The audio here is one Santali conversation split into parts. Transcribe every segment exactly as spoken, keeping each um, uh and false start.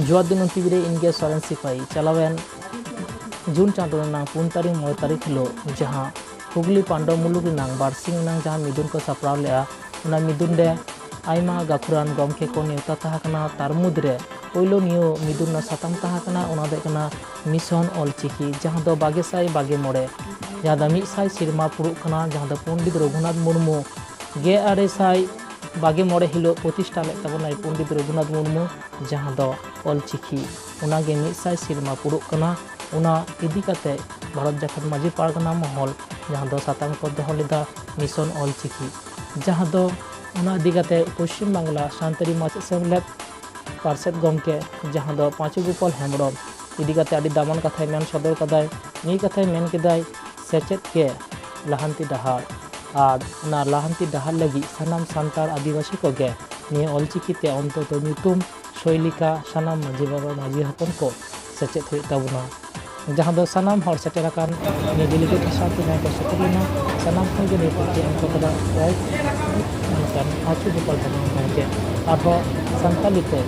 ᱡᱚᱦᱟᱨ ᱫᱤᱱ ᱴᱤᱵᱷᱤ ᱨᱮ ᱤᱧ ᱜᱮ ᱥᱚᱨᱮᱱ ᱥᱤᱯᱟᱹᱦᱤ᱾ ᱪᱟᱞᱟᱣᱮᱱ ᱡᱩᱱ ᱪᱟᱸᱫᱳ ᱨᱮᱱᱟᱜ ᱯᱩᱱ ᱛᱟᱹᱨᱤᱠᱷ ᱢᱚᱬᱮ ᱛᱟᱹᱨᱤᱠᱷ ᱦᱤᱞᱳᱜ ᱡᱟᱦᱟᱸ ᱦᱩᱜᱽᱞᱤ ᱯᱟᱱᱰᱚᱵ ᱢᱩᱞᱩᱠ ᱨᱮᱱᱟᱜ ᱵᱟᱨᱥᱤᱧ ᱨᱮᱱᱟᱜ ᱡᱟᱦᱟᱸ ᱢᱤᱫᱩᱱ ᱠᱚ ᱥᱟᱯᱲᱟᱣ ᱞᱮᱫᱼᱟ, ᱚᱱᱟ ᱢᱤᱫᱩᱱ ᱨᱮ ᱟᱭᱢᱟ ᱜᱟᱹᱠᱷᱩᱲᱟᱱ ᱜᱚᱢᱠᱮ ᱠᱚ ᱱᱮᱣᱛᱟ ᱛᱟᱦᱮᱸ ᱠᱟᱱᱟ᱾ ᱛᱟᱨ ᱢᱩᱫᱽᱨᱮ ᱯᱳᱭᱞᱳ ᱱᱤᱭᱟᱹ ᱢᱤᱫᱩᱱ ᱨᱮᱱᱟᱜ ᱥᱟᱛᱟᱢ ᱛᱟᱦᱮᱸ ᱠᱟᱱᱟ, ᱚᱱᱟ ᱫᱚ ᱦᱩᱭᱩᱜ ᱠᱟᱱᱟ ᱢᱤᱥᱚᱱ ᱚᱞᱪᱤᱠᱤ, ᱡᱟᱦᱟᱸ ᱫᱚ ᱵᱟᱜᱮ ᱥᱟᱭ ᱵᱟᱜᱮ ᱢᱚᱬᱮ, ᱡᱟᱦᱟᱸ ᱫᱚ ᱢᱤᱫ ᱥᱟᱭ ᱥᱮᱨᱢᱟ ᱯᱩᱨᱟᱹᱜ ᱠᱟᱱᱟ, ᱡᱟᱦᱟᱸ ᱫᱚ ᱯᱚᱱᱰᱤᱛ ᱨᱚᱜᱷᱩᱱᱟᱛᱷ ᱢᱩᱨᱢᱩ ᱜᱮᱞ ᱟᱨᱮ ᱥᱟᱭ ᱵᱟᱜᱮ ᱢᱚᱬᱮ ᱦᱤᱞᱳᱜ ᱯᱨᱚᱛᱤᱥᱴᱷᱟ ᱞᱮᱫ ᱛᱟᱵᱚᱱᱟᱭ ᱯᱚᱱᱰᱤᱛ ᱨᱚᱜᱷᱩᱱᱟᱛᱷ ᱢᱩᱨᱢᱩ, ᱡᱟᱦᱟᱸ ᱫᱚ ᱚᱞᱪᱤᱠᱤ᱾ ᱚᱱᱟᱜᱮ ᱢᱤᱫ ᱥᱟᱭ ᱥᱮᱨᱢᱟ ᱯᱩᱨᱟᱹᱜ ᱠᱟᱱᱟ᱾ ᱚᱱᱟ ᱤᱫᱤ ᱠᱟᱛᱮ ᱵᱷᱟᱨᱚᱛ ᱡᱟᱠᱟᱛ ᱢᱟᱹᱡᱷᱤ ᱯᱟᱨᱜᱟᱱᱟ ᱢᱚᱦᱚᱞ ᱡᱟᱦᱟᱸ ᱫᱚ ᱥᱟᱛᱟᱢ ᱠᱚ ᱫᱚᱦᱚ ᱞᱮᱫᱟ ᱢᱤᱥᱚᱱ ᱚᱞᱪᱤᱠᱤ, ᱡᱟᱦᱟᱸ ᱫᱚ ᱚᱱᱟ ᱤᱫᱤ ᱠᱟᱛᱮ ᱯᱚᱥᱪᱤᱢ ᱵᱟᱝᱞᱟ ᱥᱟᱱᱛᱟᱲᱤ ᱢᱟᱪᱮᱫ ᱥᱮᱢᱞᱮᱫ ᱯᱟᱨᱥᱮᱛ ᱜᱚᱢᱠᱮ ᱡᱟᱦᱟᱸ ᱫᱚ ᱯᱟᱸᱪᱩ ᱜᱳᱯᱟᱞ ᱦᱮᱢᱵᱨᱚᱢ ᱤᱫᱤ ᱠᱟᱛᱮ ᱟᱹᱰᱤ ᱫᱟᱢᱟᱱ ᱠᱟᱛᱷᱟᱭ ᱢᱮᱱ ᱥᱚᱫᱚᱨ ᱠᱟᱫᱟᱭ᱾ ᱢᱤᱫ ᱠᱟᱛᱷᱟᱭ ᱢᱮᱱ ᱠᱮᱫᱟᱭ, ᱥᱮᱪᱮᱫ ᱜᱮ ᱞᱟᱦᱟᱱᱛᱤ ᱰᱟᱦᱟᱨ᱾ ᱟᱨ ᱚᱱᱟ ᱞᱟᱦᱟᱱᱛᱤ ᱰᱟᱦᱟᱨ ᱞᱟᱹᱜᱤᱫ ᱥᱟᱱᱟᱢ ᱥᱟᱱᱛᱟᱲ ᱟᱹᱫᱤᱵᱟᱹᱥᱤ ᱠᱚᱜᱮ ᱱᱤᱭᱟᱹ ᱚᱞᱪᱤᱠᱤ ᱛᱮ ᱚᱱᱛᱚᱛᱚ ᱧᱩᱛᱩᱢ ᱥᱳᱭ ᱞᱮᱠᱟ ᱥᱟᱱᱟᱢ ᱢᱟᱹᱡᱷᱤ ᱵᱟᱵᱟ, ᱢᱟᱹᱡᱷᱤ ᱦᱚᱯᱚᱱ ᱠᱚ ᱥᱮᱪᱮᱫ ᱦᱩᱭᱩᱜ ᱛᱟᱵᱚᱱᱟ᱾ ᱡᱟᱦᱟᱸ ᱫᱚ ᱥᱟᱱᱟᱢ ᱦᱚᱲ ᱥᱮᱴᱮᱨ ᱟᱠᱟᱱ ᱱᱤᱭᱟᱹ ᱰᱮᱞᱤᱜᱮᱴ ᱦᱤᱥᱟᱵ ᱛᱮ ᱡᱟᱦᱟᱸᱭ ᱠᱚ ᱥᱮᱴᱮᱨ ᱞᱮᱱᱟ, ᱥᱟᱱᱟᱢ ᱠᱷᱚᱱ ᱜᱮ ᱱᱤᱭᱟᱹ ᱯᱩᱛᱷᱤ ᱮᱢ ᱠᱚ ᱠᱟᱫᱟ ᱯᱨᱟᱭ ᱚᱱᱠᱟᱱ ᱟᱹᱛᱩ ᱜᱳᱯᱟᱞ ᱫᱷᱚᱨᱚᱢ ᱜᱚᱢᱠᱮ᱾ ᱟᱨᱦᱚᱸ ᱥᱟᱱᱛᱟᱞᱤ ᱛᱮ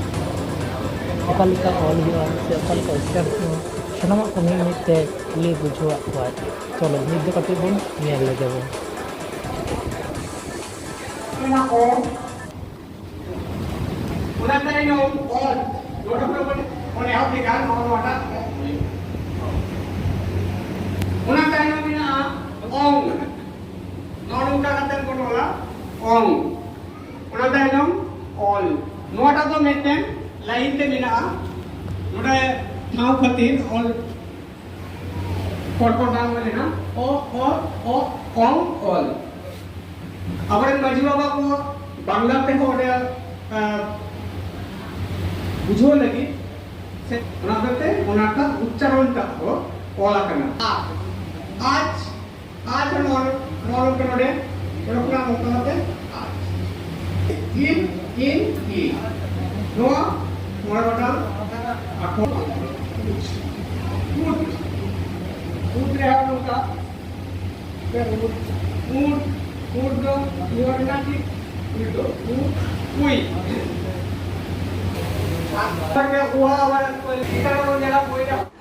ᱚᱠᱟ ᱞᱮᱠᱟ ᱚᱞ ᱦᱩᱭᱩᱜᱼᱟ ᱥᱮ ᱚᱠᱟ ᱞᱮᱠᱟ ᱩᱪᱪᱟᱨ ᱦᱩᱭᱩᱜᱼᱟ, ᱥᱟᱱᱟᱢᱟᱜ ᱠᱚ ᱢᱤᱫ ᱢᱤᱫ ᱛᱮ ᱞᱟᱹᱭ ᱵᱩᱡᱷᱟᱹᱣᱟᱫ ᱠᱚᱣᱟᱭ᱾ ᱪᱚᱞᱚ ᱢᱤᱫ ᱫᱚ ᱠᱟᱹᱴᱤᱡ ᱵᱚᱱ ᱧᱮᱞ ᱞᱮᱜᱮ ᱵᱚᱱ᱾ ᱚᱱᱟ ᱛᱟᱭᱱᱚᱢ ᱚᱞ, ᱱᱚᱰᱮ ᱠᱷᱚᱱ ᱵᱚᱱ, ᱵᱚᱱ ᱮᱦᱚᱵ ᱞᱮᱠᱷᱟᱱ ᱱᱚᱜᱼᱚ ᱱᱚᱣᱟᱴᱟᱜ᱾ ᱚᱱᱟ ᱛᱟᱭᱱᱚᱢ ᱢᱮᱱᱟᱜᱼᱟ ᱚᱝ᱾ ᱱᱚᱜᱼᱚ ᱱᱚᱝᱠᱟ ᱠᱟᱛᱮ ᱵᱚᱱ ᱚᱞᱟ ᱚᱝ᱾ ᱚᱱᱟ ᱛᱟᱭᱱᱚᱢ ᱚᱞ᱾ ᱱᱚᱣᱟᱴᱟᱜ ᱫᱚ ᱢᱤᱫᱴᱮᱱ ᱞᱟᱭᱤᱱ ᱛᱮ ᱢᱮᱱᱟᱜᱼᱟ᱾ ᱱᱚᱰᱮ ᱴᱷᱟᱶ ᱠᱷᱟᱹᱛᱤᱨ ᱚᱞ ᱯᱚᱨ ᱯᱚᱨ ᱵᱟᱝ ᱚᱞ ᱞᱮᱱᱟ᱾ ᱚ, ᱚ, ᱚ, ᱚᱝ, ᱚᱞ᱾ ᱟᱵᱚᱨᱮᱱ ᱢᱟᱹᱡᱷᱤ ᱵᱟᱵᱟ ᱠᱚ ᱵᱟᱝᱞᱟ ᱛᱮᱦᱚᱸ ᱚᱸᱰᱮ, ᱟ, ᱵᱩᱡᱷᱟᱹᱣ ᱞᱟᱹᱜᱤᱫ ᱥᱮ ᱚᱱᱟ ᱦᱚᱛᱮᱡ ᱛᱮ ᱚᱱᱟᱴᱟᱜ ᱩᱪᱪᱟᱨᱚᱱ ᱴᱟᱜ ᱠᱚ ᱚᱞ ᱟᱠᱟᱱᱟ᱾ ᱟ, ᱟᱡ, ᱟᱡ ᱱᱚᱣᱟ, ᱱᱚᱣᱟ ᱱᱚᱝᱠᱟ ᱱᱚᱰᱮ, ᱱᱚᱰᱮ ᱠᱷᱚᱱᱟᱜ ᱱᱚᱝᱠᱟ ᱠᱟᱛᱮ ᱟᱡ᱾ ᱤᱱ, ᱤᱱ, ᱤ᱾ ᱱᱚᱣᱟ ᱢᱚᱬᱮ ᱜᱚᱴᱟᱝ ᱟᱠᱷᱚᱨ᱾ ᱩᱫ, ᱩᱫ ᱨᱮᱦᱚᱸ ᱱᱚᱝᱠᱟ᱾ ᱩᱫ, ᱩᱫ, ᱩᱫ ᱫᱚ ᱱᱚᱣᱟ ᱨᱮᱱᱟᱜ ᱪᱮᱫ? ᱩᱫ ᱫᱚ ᱩᱫ, ᱩᱭ᱾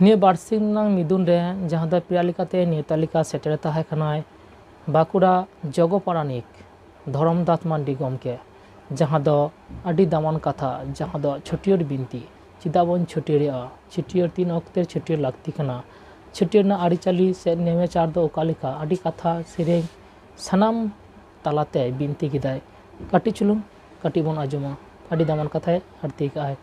ᱱᱤᱭᱟᱹ ᱵᱟᱨᱥᱤᱧ ᱨᱮᱱᱟᱜ ᱢᱤᱫᱩᱱ ᱨᱮ, ᱡᱟᱦᱟᱸ ᱫᱚ ᱯᱮᱲᱟ ᱞᱮᱠᱟᱛᱮ ᱱᱮᱣᱛᱟ ᱞᱮᱠᱟ ᱥᱮᱴᱮᱨ ᱛᱟᱦᱮᱸ ᱠᱟᱱᱟᱭ ᱵᱟᱸᱠᱩᱲᱟ ᱡᱚᱜᱚ ᱯᱟᱨᱟᱱᱤᱠ ᱫᱷᱚᱨᱚᱢᱫᱟᱥ ᱢᱟᱱᱰᱤ ᱜᱚᱢᱠᱮ, ᱡᱟᱦᱟᱸ ᱫᱚ ᱟᱹᱰᱤ ᱫᱟᱢᱟᱱ ᱠᱟᱛᱷᱟ, ᱡᱟᱦᱟᱸ ᱫᱚ ᱪᱷᱟᱹᱴᱭᱟᱹᱨ ᱵᱤᱱᱛᱤ, ᱪᱮᱫᱟᱜ ᱵᱚᱱ ᱪᱷᱟᱹᱴᱭᱟᱹᱨᱮᱜᱼᱟ, ᱪᱷᱟᱹᱴᱭᱟᱹᱨ ᱛᱤᱱ ᱚᱠᱛᱮ ᱪᱷᱟᱹᱴᱭᱟᱹᱨ ᱞᱟᱹᱠᱛᱤ ᱠᱟᱱᱟ, ᱪᱷᱟᱹᱴᱭᱟᱹᱨ ᱨᱮᱱᱟᱜ ᱟᱹᱨᱤᱪᱟᱹᱞᱤ ᱥᱮ ᱱᱮᱢᱟᱪᱟᱨ ᱫᱚ ᱚᱠᱟ ᱞᱮᱠᱟ, ᱟᱹᱰᱤ ᱠᱟᱛᱷᱟ ᱥᱮᱨᱮᱧ ᱥᱟᱱᱟᱢ ᱛᱟᱞᱟᱛᱮ ᱵᱤᱱᱛᱤ ᱠᱮᱫᱟᱭ᱾ ᱠᱟᱹᱴᱤᱡ ᱪᱩᱞᱩᱝ ᱠᱟᱹᱴᱤᱡ ᱵᱚᱱ ᱟᱸᱡᱚᱢᱟ, ᱟᱹᱰᱤ ᱫᱟᱢᱟᱱ ᱠᱟᱛᱷᱟᱭ ᱟᱬᱛᱤ ᱠᱟᱜᱼᱟᱭ᱾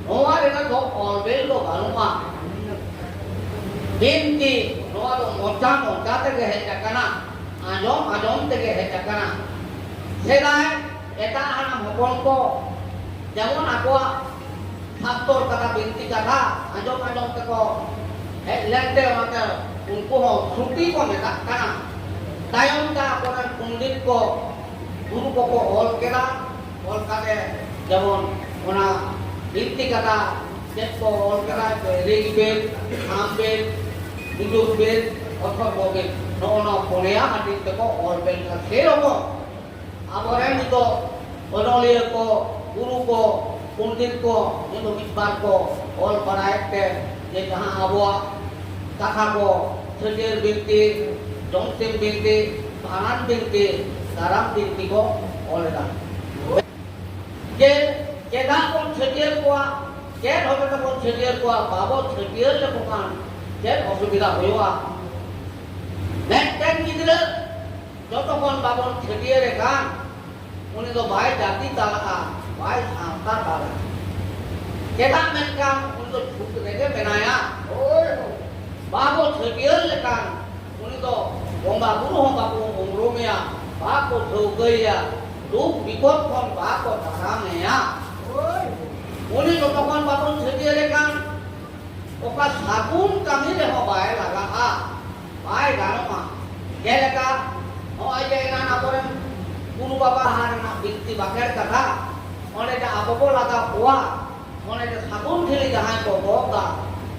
ᱱᱚᱣᱟ ᱨᱮᱱᱟᱜ ᱫᱚ ᱚᱞ ᱵᱮᱞ ᱫᱚ ᱵᱟᱹᱱᱩᱜᱼᱟ᱾ ᱵᱤᱱᱛᱤ ᱱᱚᱣᱟ ᱫᱚ ᱢᱚᱪᱟ ᱢᱚᱪᱟ ᱛᱮᱜᱮ ᱦᱮᱡ ᱟᱠᱟᱱᱟ, ᱟᱸᱡᱚᱢ ᱟᱸᱡᱚᱢ ᱛᱮᱜᱮ ᱦᱮᱡ ᱟᱠᱟᱱᱟ᱾ ᱥᱮᱫᱟᱭ ᱮᱴᱟᱜ ᱦᱟᱲᱟᱢ ᱦᱚᱯᱚᱱ ᱠᱚ ᱡᱮᱢᱚᱱ ᱟᱠᱚᱣᱟᱜ ᱥᱟᱥᱛᱚᱨ ᱠᱟᱛᱷᱟ, ᱵᱤᱱᱛᱤ ᱠᱟᱛᱷᱟ ᱟᱸᱡᱚᱢ ᱟᱸᱡᱚᱢ ᱛᱮᱠᱚ ᱦᱮᱡ ᱞᱮᱱᱛᱮ, ᱚᱱᱟᱛᱮ ᱩᱱᱠᱩ ᱦᱚᱸ ᱥᱨᱩᱛᱤ ᱠᱚ ᱢᱮᱛᱟᱜ ᱠᱟᱱᱟ᱾ ᱛᱟᱭᱚᱢ ᱛᱮ ᱟᱠᱚᱨᱮᱱ ᱯᱚᱱᱰᱤᱛ ᱠᱚ, ᱜᱩᱨᱩ ᱠᱚᱠᱚ ᱚᱞ ᱠᱮᱫᱟ᱾ ᱚᱞ ᱠᱟᱛᱮ ᱡᱮᱢᱚᱱ ᱚᱱᱟ ᱵᱤᱱᱛᱤ ᱠᱟᱛᱷᱟ ᱪᱮᱫ ᱠᱚ ᱚᱞ ᱠᱮᱫᱟ, ᱨᱤᱜᱽ ᱵᱮᱫ, ᱥᱟᱢ ᱵᱮᱫ, ᱡᱩᱡᱩᱨ ᱵᱮᱫ, ᱚᱛᱷᱚᱨᱵᱚ ᱵᱮᱫ, ᱱᱚᱜᱼᱚ ᱱᱚᱣᱟ ᱯᱩᱱᱭᱟ ᱦᱟᱹᱴᱤᱧ ᱛᱮᱠᱚ ᱚᱞ ᱵᱮᱞ ᱠᱟᱫᱟ᱾ ᱥᱮᱨᱚᱠᱚᱢ ᱟᱵᱚᱨᱮᱱ ᱱᱤᱛᱚᱜ ᱚᱱᱚᱞᱤᱭᱟᱹ ᱠᱚ, ᱜᱩᱨᱩ ᱠᱚ, ᱯᱚᱱᱰᱤᱛ ᱠᱚ, ᱱᱤᱛᱚᱜ ᱢᱤᱫ ᱵᱟᱨ ᱠᱚ ᱚᱞ ᱵᱟᱲᱟᱭᱮᱫ ᱛᱮ, ᱡᱮ ᱡᱟᱦᱟᱸ ᱟᱵᱚᱣᱟᱜ ᱠᱟᱛᱷᱟ ᱠᱚ, ᱪᱷᱟᱹᱴᱭᱟᱹᱨ ᱵᱤᱱᱛᱤ, ᱡᱚᱢᱥᱤᱢ ᱵᱤᱱᱛᱤ, ᱵᱷᱟᱸᱰᱟᱱ ᱵᱤᱱᱛᱤ, ᱠᱟᱨᱟᱢ ᱵᱤᱱᱛᱤ ᱠᱚ ᱚᱞ ᱮᱫᱟ᱾ ᱡᱮ ᱪᱮᱫᱟᱜ ᱵᱚᱱ ᱪᱷᱟᱹᱴᱭᱟᱹᱨ ᱠᱚᱣᱟ, ᱪᱮᱫ ᱦᱚᱛᱮ ᱛᱮᱵᱚᱱ ᱪᱷᱟᱹᱴᱭᱟᱹᱨ ᱠᱚᱣᱟ, ᱵᱟᱵᱚ ᱪᱷᱟᱹᱴᱭᱟᱹᱨ ᱞᱮᱠᱚ ᱠᱷᱟᱱ ᱪᱮᱫ ᱚᱥᱩᱵᱤᱫᱷᱟ ᱦᱩᱭᱩᱜᱼᱟ? ᱢᱤᱫᱴᱮᱱ ᱜᱤᱫᱽᱨᱟᱹ ᱡᱚᱛᱚ ᱠᱷᱚᱱ ᱵᱟᱵᱚᱱ ᱪᱷᱟᱹᱴᱭᱟᱹᱨᱮ ᱠᱷᱟᱱ, ᱩᱱᱤ ᱫᱚ ᱵᱟᱭ ᱡᱟᱹᱛᱤ ᱛᱟᱞᱟᱜᱼᱟ, ᱵᱟᱭ ᱥᱟᱶᱛᱟ ᱛᱟᱞᱟᱜᱼᱟ᱾ ᱪᱮᱫᱟᱜ ᱢᱮᱱᱠᱷᱟᱱ ᱩᱱᱤ ᱫᱚ ᱪᱷᱩᱛ ᱨᱮᱜᱮ ᱢᱮᱱᱟᱭᱟ᱾ ᱵᱟᱵᱚ ᱪᱷᱟᱹᱴᱭᱟᱹᱨ ᱞᱮᱠᱷᱟᱱ ᱩᱱᱤ ᱫᱚ ᱵᱚᱸᱜᱟ ᱵᱩᱨᱩ ᱦᱚᱸ ᱵᱟᱠᱚ ᱩᱨᱩᱢᱮᱭᱟ, ᱵᱟᱠᱚ ᱴᱷᱟᱹᱣᱠᱟᱹᱭᱟ, ᱫᱩᱠ ᱵᱤᱯᱚᱫ ᱠᱷᱚᱱ ᱵᱟᱠᱚ ᱫᱟᱨᱟᱢᱮᱭᱟ᱾ ᱩᱱᱤ ᱡᱚᱛᱚ ᱠᱷᱚᱱ ᱵᱟᱵᱚᱱ ᱪᱷᱟᱹᱴᱭᱟᱹᱨᱮ ᱠᱷᱟᱱ, ᱚᱠᱟ ᱥᱟᱹᱜᱩᱱ ᱠᱟᱹᱢᱤ ᱨᱮᱦᱚᱸ ᱵᱟᱭ ᱞᱟᱜᱟᱜᱼᱟ, ᱵᱟᱭ ᱜᱟᱱᱚᱜᱼᱟ᱾ ᱡᱮᱞᱮᱠᱟ ᱱᱚᱜᱼᱚᱭ ᱡᱮ ᱮᱱᱟᱱ ᱟᱵᱚᱨᱮᱱ ᱜᱩᱨᱩ ᱵᱟᱵᱟ ᱦᱟᱨ ᱨᱮᱱᱟᱜ ᱵᱤᱱᱛᱤ ᱵᱟᱠᱷᱮᱲ ᱠᱟᱛᱷᱟ, ᱚᱸᱰᱮ ᱡᱮ ᱟᱵᱚ ᱵᱚ ᱞᱟᱜᱟᱣ ᱠᱚᱣᱟ, ᱚᱸᱰᱮ ᱡᱮ ᱥᱟᱹᱜᱩᱱ ᱴᱷᱤᱞᱤ ᱡᱟᱦᱟᱸᱭ ᱠᱚ ᱜᱚᱜ ᱫᱟ,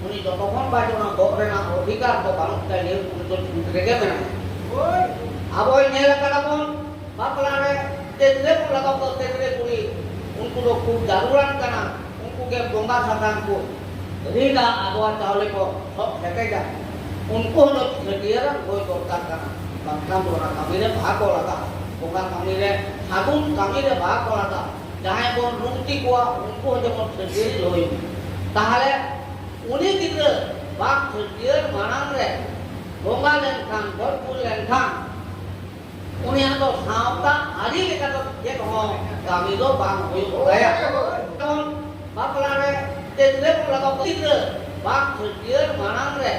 ᱩᱱᱤ ᱡᱚᱛᱚ ᱠᱷᱚᱱ ᱵᱟᱡ ᱚᱱᱟ ᱜᱚᱜ ᱨᱮᱱᱟᱜ ᱚᱫᱷᱤᱠᱟᱨ ᱫᱚ ᱵᱟᱹᱱᱩᱜ ᱛᱟᱭᱟ, ᱩᱱᱤ ᱫᱚ ᱪᱷᱩᱴ ᱨᱮᱜᱮ ᱢᱮᱱᱟᱭᱟ᱾ ᱟᱵᱚ ᱧᱮᱞ ᱟᱠᱟᱫᱟ ᱵᱚᱱ, ᱵᱟᱯᱞᱟ ᱨᱮ ᱛᱮᱛᱨᱮ ᱵᱚᱱ ᱞᱟᱜᱟᱣ ᱠᱚᱣᱟ, ᱛᱮᱛᱨᱮ ᱠᱩᱲᱤ, ᱩᱱᱠᱩ ᱫᱚ ᱠᱷᱩᱵ ᱡᱟᱹᱨᱩᱲᱟᱱ ᱠᱟᱱᱟ᱾ ᱩᱱᱠᱩ ᱜᱮ ᱵᱚᱸᱜᱟ ᱥᱟᱥᱟᱝ ᱠᱚ ᱨᱤᱫᱟ, ᱟᱫᱣᱟ ᱪᱟᱣᱞᱮ ᱠᱚ ᱥᱚᱜ ᱥᱮᱴᱮᱡᱟ᱾ ᱩᱱᱠᱩ ᱦᱚᱸ ᱫᱚ ᱪᱷᱟᱹᱴᱭᱟᱹᱨ ᱦᱩᱭ ᱫᱚᱨᱠᱟᱨ ᱠᱟᱱᱟ, ᱵᱟᱝᱠᱷᱟᱱ ᱫᱚ ᱚᱱᱟ ᱠᱟᱹᱢᱤ ᱨᱮ ᱵᱟᱠᱚ ᱞᱟᱜᱟᱜᱼᱟ᱾ ᱵᱚᱸᱜᱟ ᱠᱟᱹᱢᱤ ᱨᱮ, ᱥᱟᱹᱜᱩᱱ ᱠᱟᱹᱢᱤ ᱨᱮ ᱵᱟᱠᱚ ᱞᱟᱜᱟᱜᱼᱟ᱾ ᱡᱟᱦᱟᱸᱭ ᱵᱚᱱ ᱞᱩᱝᱛᱤ ᱠᱚᱣᱟ, ᱩᱱᱠᱩ ᱦᱚᱸ ᱡᱮᱢᱚᱱ ᱪᱷᱟᱹᱴᱭᱟᱹᱨ ᱦᱩᱭᱩᱜ᱾ ᱛᱟᱦᱚᱞᱮ ᱩᱱᱤ ᱜᱤᱫᱽᱨᱟᱹ ᱵᱟᱝ ᱪᱷᱟᱹᱴᱭᱟᱹᱨ ᱢᱟᱲᱟᱝ ᱨᱮ ᱵᱚᱸᱜᱟ ᱞᱮᱱᱠᱷᱟᱱ, ᱜᱚᱡ ᱜᱩᱨ ᱞᱮᱱᱠᱷᱟᱱ, ᱩᱱᱤᱭᱟᱜ ᱫᱚ ᱥᱟᱶᱛᱟ ᱟᱹᱨᱤ ᱞᱮᱠᱟᱛᱮ ᱪᱮᱫ ᱦᱚᱸ ᱠᱟᱹᱢᱤ ᱫᱚ ᱵᱟᱝ ᱦᱩᱭᱩᱜ ᱛᱟᱭᱟ᱾ ᱡᱮᱢᱚᱱ ᱵᱟᱯᱞᱟ ᱨᱮ ᱛᱮᱛᱨᱮ ᱵᱚᱱ ᱞᱟᱜᱟᱣ ᱠᱚᱣᱟ, ᱜᱤᱫᱽᱨᱟᱹ ᱵᱟᱝ ᱪᱷᱟᱹᱴᱭᱟᱹᱨ ᱢᱟᱲᱟᱝ ᱨᱮ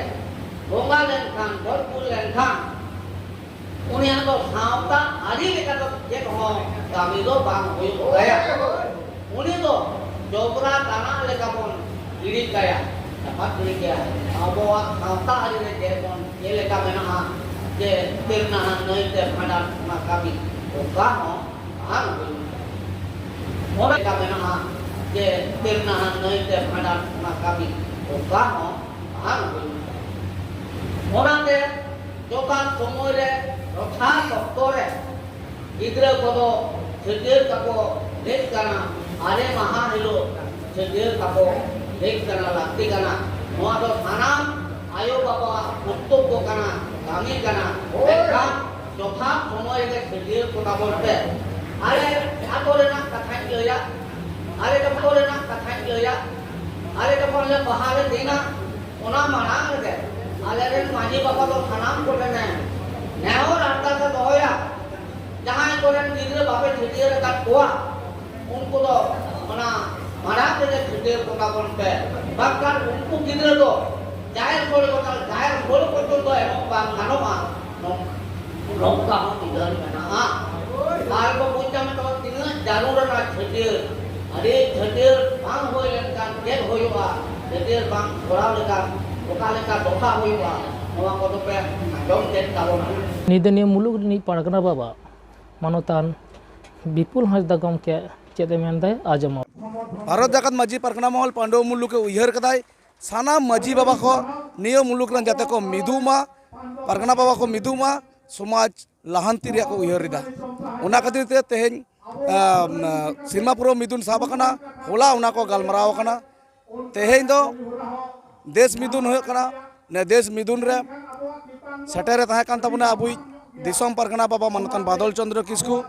ᱵᱚᱸᱜᱟ ᱞᱮᱱᱠᱷᱟᱱ, ᱜᱚᱡ ᱜᱩᱨ ᱞᱮᱱᱠᱷᱟᱱ, ᱩᱱᱤᱭᱟᱜ ᱫᱚ ᱥᱟᱶᱛᱟ ᱟᱹᱨᱤ ᱞᱮᱠᱟᱛᱮ ᱪᱮᱫ ᱦᱚᱸ ᱠᱟᱹᱢᱤ ᱫᱚ ᱵᱟᱝ ᱦᱩᱭᱩᱜ ᱛᱟᱭᱟ᱾ ᱩᱱᱤ ᱫᱚ ᱡᱚᱵᱽᱨᱟ ᱫᱟᱱᱟ ᱞᱮᱠᱟ ᱵᱚᱱ ᱜᱤᱰᱤ ᱠᱟᱭᱟ, ᱪᱟᱯᱟᱫ ᱜᱤᱰᱤ ᱠᱟᱭᱟ᱾ ᱟᱵᱚᱣᱟᱜ ᱥᱟᱶᱛᱟ ᱟᱹᱨᱤ ᱨᱮ ᱡᱮᱢᱚᱱ ᱪᱮᱫ ᱞᱮᱠᱟ ᱢᱮᱱᱟᱜᱼᱟ ᱡᱮ ᱛᱮᱞ ᱱᱟᱦᱟᱱ ᱱᱟᱹᱭᱛᱮ ᱵᱷᱟᱸᱰᱟᱱ, ᱚᱱᱟ ᱠᱟᱹᱢᱤ ᱚᱠᱟ ᱦᱚᱸ ᱵᱟᱝ ᱦᱩᱭᱩᱜ ᱠᱟᱱᱟ᱾ ᱚᱱᱟ ᱞᱮᱠᱟ ᱢᱮᱱᱟᱜᱼᱟ ᱡᱮ ᱛᱮᱞ ᱱᱟᱦᱟᱱ ᱱᱟᱹᱭᱛᱮ ᱵᱷᱟᱸᱰᱟᱱ, ᱚᱱᱟ ᱠᱟᱹᱢᱤ ᱚᱠᱟ ᱦᱚᱸ ᱵᱟᱝ ᱦᱩᱭᱩᱜ ᱠᱟᱱᱟ᱾ ᱚᱱᱟᱛᱮ ᱡᱚᱛᱷᱟᱛ ᱥᱚᱢᱚᱭ ᱨᱮ, ᱡᱚᱛᱷᱟᱛ ᱚᱠᱛᱚ ᱨᱮ ᱜᱤᱫᱽᱨᱟᱹ ᱠᱚᱫᱚ ᱪᱷᱟᱹᱴᱭᱟᱹᱨ ᱠᱟᱠᱚ ᱞᱮᱠ ᱠᱟᱱᱟ᱾ ᱟᱨᱮ ᱢᱟᱦᱟ ᱦᱤᱞᱳᱜ ᱪᱷᱟᱹᱴᱭᱟᱹᱨ ᱠᱟᱠᱚ ᱞᱮᱠ ᱠᱟᱱᱟ, ᱞᱟᱹᱠᱛᱤ ᱠᱟᱱᱟ᱾ ᱱᱚᱣᱟ ᱫᱚ ᱥᱟᱱᱟᱢ ᱟᱭᱳ ᱵᱟᱵᱟᱣᱟᱜ ᱠᱚᱨᱛᱚᱵᱵᱚ ᱠᱟᱱᱟ, ᱠᱟᱹᱢᱤ ᱠᱟᱱᱟ᱾ ᱢᱮᱱᱠᱷᱟᱱ ᱡᱚᱛᱷᱟᱛ ᱥᱚᱢᱚᱭ ᱨᱮ ᱪᱷᱟᱹᱴᱭᱟᱹᱨ ᱠᱚ ᱛᱟᱵᱚᱱ ᱯᱮ᱾ ᱟᱞᱮ ᱟᱛᱳ ᱨᱮᱱᱟᱜ ᱠᱟᱛᱷᱟᱧ ᱞᱟᱹᱭᱟ, ᱟᱞᱮ ᱟᱛᱳ ᱨᱮᱱᱟᱜ ᱠᱟᱛᱷᱟᱧ ᱞᱟᱹᱭᱟ, ᱟᱞᱮ ᱡᱚᱠᱷᱚᱱ ᱞᱮ ᱵᱟᱦᱟ ᱞᱮ ᱫᱤᱱᱟ, ᱚᱱᱟ ᱢᱟᱲᱟᱝ ᱨᱮᱜᱮ ᱟᱞᱮᱨᱮᱱ ᱢᱟᱹᱡᱷᱤ ᱵᱟᱵᱟ ᱫᱚ ᱥᱟᱱᱟᱢ ᱠᱚᱴᱷᱮᱱᱮ ᱱᱮᱦᱚᱨ ᱟᱨᱫᱟᱥ ᱮ ᱫᱚᱦᱚᱭᱟ, ᱡᱟᱦᱟᱸᱭ ᱠᱚᱨᱮᱱ ᱜᱤᱫᱽᱨᱟᱹ ᱵᱟᱯᱮ ᱪᱷᱟᱹᱴᱭᱟᱹᱨ ᱟᱠᱟᱫ ᱠᱚᱣᱟ, ᱩᱱᱠᱩ ᱫᱚ ᱚᱱᱟ ᱢᱟᱲᱟᱝ ᱨᱮᱜᱮ ᱪᱷᱟᱹᱴᱭᱟᱹᱨ ᱠᱚ ᱛᱟᱵᱚᱱ ᱯᱮ᱾ ᱵᱟᱝᱠᱷᱟᱱ ᱩᱱᱠᱩ ᱜᱤᱫᱽᱨᱟᱹ ᱫᱚ ᱡᱟᱦᱮᱨ ᱥᱳᱲᱮ ᱠᱚ, ᱡᱟᱦᱮᱨ ᱥᱳᱲᱮ ᱯᱚᱨᱡᱚᱱᱛᱚ ᱮᱢᱚᱜ ᱵᱟᱝ ᱜᱟᱱᱚᱜᱼᱟ᱾ ᱱᱚᱝ-, ᱱᱚᱝᱠᱟ ᱦᱚᱸ ᱵᱤᱫᱷᱟᱱ ᱢᱮᱱᱟᱜᱼᱟ᱾ ᱟᱨ ᱠᱚ ᱵᱩᱡᱽ ᱧᱟᱢ ᱛᱟᱵᱚᱱ ᱛᱤᱱᱟᱹᱜ ᱡᱟᱹᱨᱩᱲ ᱟᱱᱟ ᱪᱷᱟᱹᱴᱭᱟᱹᱨ᱾ ᱟᱹᱰᱤ ᱪᱷᱟᱹᱴᱭᱟᱹᱨ ᱵᱟᱝ ᱦᱩᱭ ᱞᱮᱱᱠᱷᱟᱱ ᱪᱮᱫ ᱦᱩᱭᱩᱜᱼᱟ? ᱪᱷᱟᱹᱴᱭᱟᱹᱨ ᱵᱟᱝ ᱠᱚᱨᱟᱣ ᱞᱮᱠᱷᱟᱱ ᱚᱠᱟ ᱞᱮᱠᱟ ᱫᱚᱥᱟ ᱦᱩᱭᱩᱜᱼᱟ? ᱱᱚᱣᱟ ᱠᱚᱫᱚ ᱯᱮ ᱟᱸᱡᱚᱢ ᱪᱮᱫ ᱛᱟᱵᱚᱱᱟ᱾ ᱱᱤᱫᱟᱹᱱᱤᱭᱟᱹ ᱢᱩᱞᱩᱠ ᱨᱤᱱᱤᱡ ᱯᱟᱨᱜᱟᱱᱟ ᱵᱟᱵᱟ ᱢᱟᱱᱚᱛᱟᱱ ᱵᱤᱯᱩᱞ ᱦᱟᱸᱥᱫᱟ ᱜᱚᱢᱠᱮ ᱪᱮᱫ ᱮ ᱢᱮᱱᱫᱟᱭ, ᱟᱸᱡᱚᱢᱟᱵᱚᱱ᱾ ᱵᱷᱟᱨᱚᱛ ᱡᱟᱠᱟᱛ ᱢᱟᱹᱡᱷᱤ ᱯᱟᱨᱜᱟᱱᱟ ᱢᱚᱦᱚᱞ ᱯᱟᱹᱰᱩᱣᱟᱹ ᱢᱩᱞᱩᱠ ᱮ ᱩᱭᱦᱟᱹᱨ ᱠᱟᱫᱟᱭ᱾ ᱥᱟᱱᱟᱢ ᱢᱟᱹᱡᱷᱤ ᱵᱟᱵᱟ ᱠᱚ ᱱᱤᱭᱟᱹ ᱢᱩᱞᱩᱠ ᱨᱮᱱ ᱡᱟᱛᱮ ᱠᱚ ᱢᱤᱫᱚᱜ ᱢᱟ, ᱯᱟᱨᱜᱟᱱᱟ ᱵᱟᱵᱟ ᱠᱚ ᱢᱤᱫᱚᱜ ᱢᱟ, ᱥᱚᱢᱟᱡᱽ ᱞᱟᱦᱟᱱᱛᱤ ᱨᱮᱭᱟᱜ ᱠᱚ ᱩᱭᱦᱟᱹᱨ ᱮᱫᱟ᱾ ᱚᱱᱟ ᱠᱷᱟᱹᱛᱤᱨ ᱛᱮ ᱛᱮᱦᱮᱧ, ᱟᱢ, ᱥᱤᱨᱢᱟ ᱯᱩᱨᱟᱹᱣ ᱢᱤᱫᱩᱱ ᱥᱟᱵ ᱟᱠᱟᱱᱟ, ᱦᱚᱞᱟ ᱚᱱᱟ ᱠᱚ ᱜᱟᱞᱢᱟᱨᱟᱣ ᱟᱠᱟᱱᱟ᱾ ᱛᱮᱦᱮᱧ ᱫᱚ ᱫᱮᱥ ᱢᱤᱫᱩᱱ ᱦᱩᱭᱩᱜ ᱠᱟᱱᱟ᱾ ᱱᱤᱭᱟᱹ ᱫᱮᱥ ᱢᱤᱫᱩᱱ ᱨᱮ ᱥᱮᱴᱮᱨ ᱮ ᱛᱟᱦᱮᱸ ᱠᱟᱱ ᱛᱟᱵᱚᱱᱟ ᱟᱵᱚᱭᱤᱡ ᱫᱤᱥᱚᱢ ᱯᱟᱨᱜᱟᱱᱟ ᱵᱟᱵᱟ ᱢᱟᱱᱚᱛᱟᱱ ᱵᱟᱫᱚᱞ ᱪᱚᱸᱫᱽᱨᱚ ᱠᱤᱥᱠᱩ,